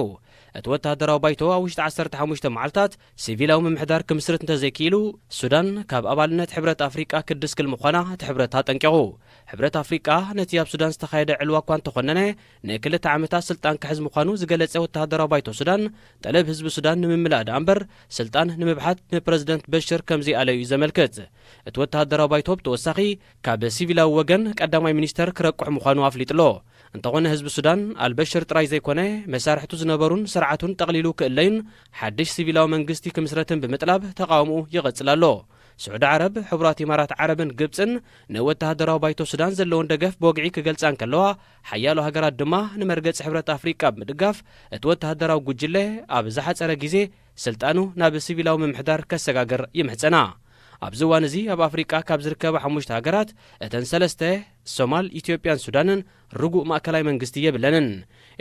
እቲ ወተሃደራዊ ባይቶ ኣብ ውሽጢ ዓሰርተ ሓሙሽተ መዓልታት ሲቪላዊ ምምሕዳር ክምስርት እንተዘይክኢሉ፣ ሱዳን ካብ ኣባልነት ሕብረት ኣፍሪቃ ክትድስክል ምዃና እቲ ሕብረት ኣጠንቂቑ። ሕብረት ኣፍሪቃ ነቲ ኣብ ሱዳን ዝተኻየደ ዕልዋ እኳ እንተኾነነ፣ ንክልተ ዓመታት ስልጣን ክሕዝ ምዃኑ ዝገለጸ ወተሃደራዊ ባይቶ ሱዳን፣ ጠለብ ህዝቢ ሱዳን ንምምላእ ደኣ እምበር፣ ስልጣን ንምብሓት ንፕረዚደንት በሽር ከም ዘይኣለዩ እዩ ዘመልክት። እቲ ወተሃደራዊ ባይቶ ብተወሳኺ፣ ካብ ሲቪላዊ ወገን ቀዳማይ ሚኒስተር ክረቁሕ ምዃኑ ኣፍሊጡ ኣሎ። እንተኾነ ህዝቢ ሱዳን ኣልበሽር ጥራይ ዘይኮነ፣ መሳርሕቱ ዝነበሩን ስርዓቱን ጠቕሊሉ ክእለዩን ሓድሽ ሲቪላዊ መንግስቲ ክምስረትን ብምጥላብ ተቓውሞኡ ይቐጽል ኣሎ። ስዑዲ ዓረብ፣ ሕቡራት ኢማራት ዓረብን ግብጽን ንወተሃደራዊ ባይቶ ሱዳን ዘለውን ደገፍ ብወግዒ ክገልጻ እንከለዋ፣ ሓያሎ ሃገራት ድማ ንመርገጺ ሕብረት ኣፍሪቃ ብምድጋፍ እቲ ወተሃደራዊ ጉጅለ ኣብ ዝሓጸረ ግዜ ስልጣኑ ናብ ሲቪላዊ ምምሕዳር ከሰጋግር ይምሕጸና። ኣብዚ እዋን እዚ ኣብ ኣፍሪቃ ካብ ዝርከባ ሓሙሽተ ሃገራት እተን ሰለስተ፣ ሶማል፣ ኢትዮጵያን ሱዳንን፣ ርጉእ ማእከላይ መንግስቲ የብለንን።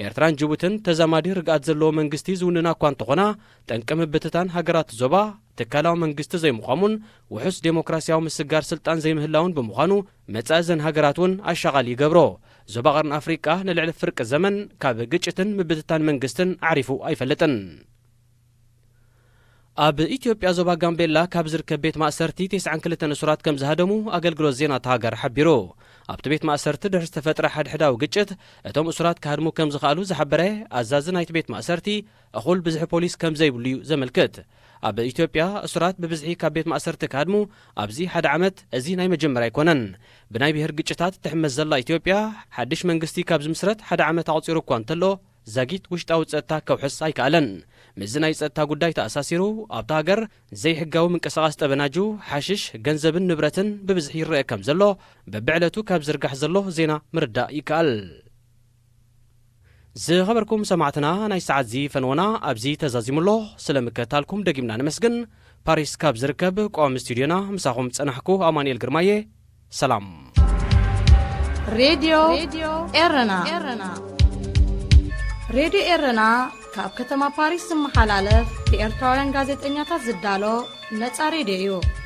ኤርትራን ጅቡትን ተዛማዲ ርግኣት ዘለዎ መንግስቲ ዝውንና እኳ እንተኾና፣ ጠንቂ ምብትታን ሃገራት ዞባ ትካላዊ መንግስቲ ዘይምዃሙን ውሑስ ዴሞክራሲያዊ ምስጋር ስልጣን ዘይምህላውን ብምዃኑ፣ መጻኢ እዘን ሃገራት እውን ኣሻቓሊ ይገብሮ። ዞባ ቀርኒ ኣፍሪቃ ንልዕሊ ፍርቂ ዘመን ካብ ግጭትን ምብትታን መንግስትን ዓሪፉ ኣይፈልጥን። ኣብ ኢትዮጵያ ዞባ ጋምቤላ ካብ ዝርከብ ቤት ማእሰርቲ ተስዓን ክልተን እሱራት ከም ዝሃደሙ ኣገልግሎት ዜና እታ ሃገር ሓቢሩ። ኣብቲ ቤት ማእሰርቲ ድሕሪ ዝተፈጥረ ሓድሕዳዊ ግጭት፣ እቶም እሱራት ክሃድሙ ከም ዝኸኣሉ ዝሓበረ ኣዛዚ ናይቲ ቤት ማእሰርቲ፣ እኹል ብዝሒ ፖሊስ ከም ዘይብሉ እዩ ዘመልክት። ኣብ ኢትዮጵያ እሱራት ብብዝሒ ካብ ቤት ማእሰርቲ ክሃድሙ ኣብዚ ሓደ ዓመት እዚ ናይ መጀመርያ ኣይኮነን። ብናይ ብሄር ግጭታት እትሕመስ ዘላ ኢትዮጵያ፣ ሓድሽ መንግስቲ ካብ ዝምስረት ሓደ ዓመት ኣቑጺሩ እኳ እንተሎ፣ ዛጊት ውሽጣዊ ጸጥታ ከውሕስ ኣይከኣለን። ምስዚ ናይ ጸጥታ ጉዳይ ተኣሳሲሩ፣ ኣብታ ሃገር ዘይሕጋዊ ምንቅስቓስ ጠበናጁ፣ ሓሽሽ፣ ገንዘብን ንብረትን ብብዝሒ ይረአ ከም ዘሎ፣ በብዕለቱ ካብ ዝርጋሕ ዘሎ ዜና ምርዳእ ይከኣል። ዝኸበርኩም ሰማዕትና፣ ናይ ሰዓት እዚ ፈንወና ኣብዚ ተዛዚሙ ኣሎ። ስለ ምክትታልኩም ደጊምና ነመስግን። ፓሪስ ካብ ዝርከብ ቀዋሚ ስቱድዮና ምሳኹም ጸናሕኩ ኣማኑኤል ግርማየ። ሰላም። ሬድዮ ኤረና። ሬድዮ ኤረና ካብ ከተማ ፓሪስ ዝመሓላለፍ ብኤርትራውያን ጋዜጠኛታት ዝዳሎ ነጻ ሬድዮ እዩ።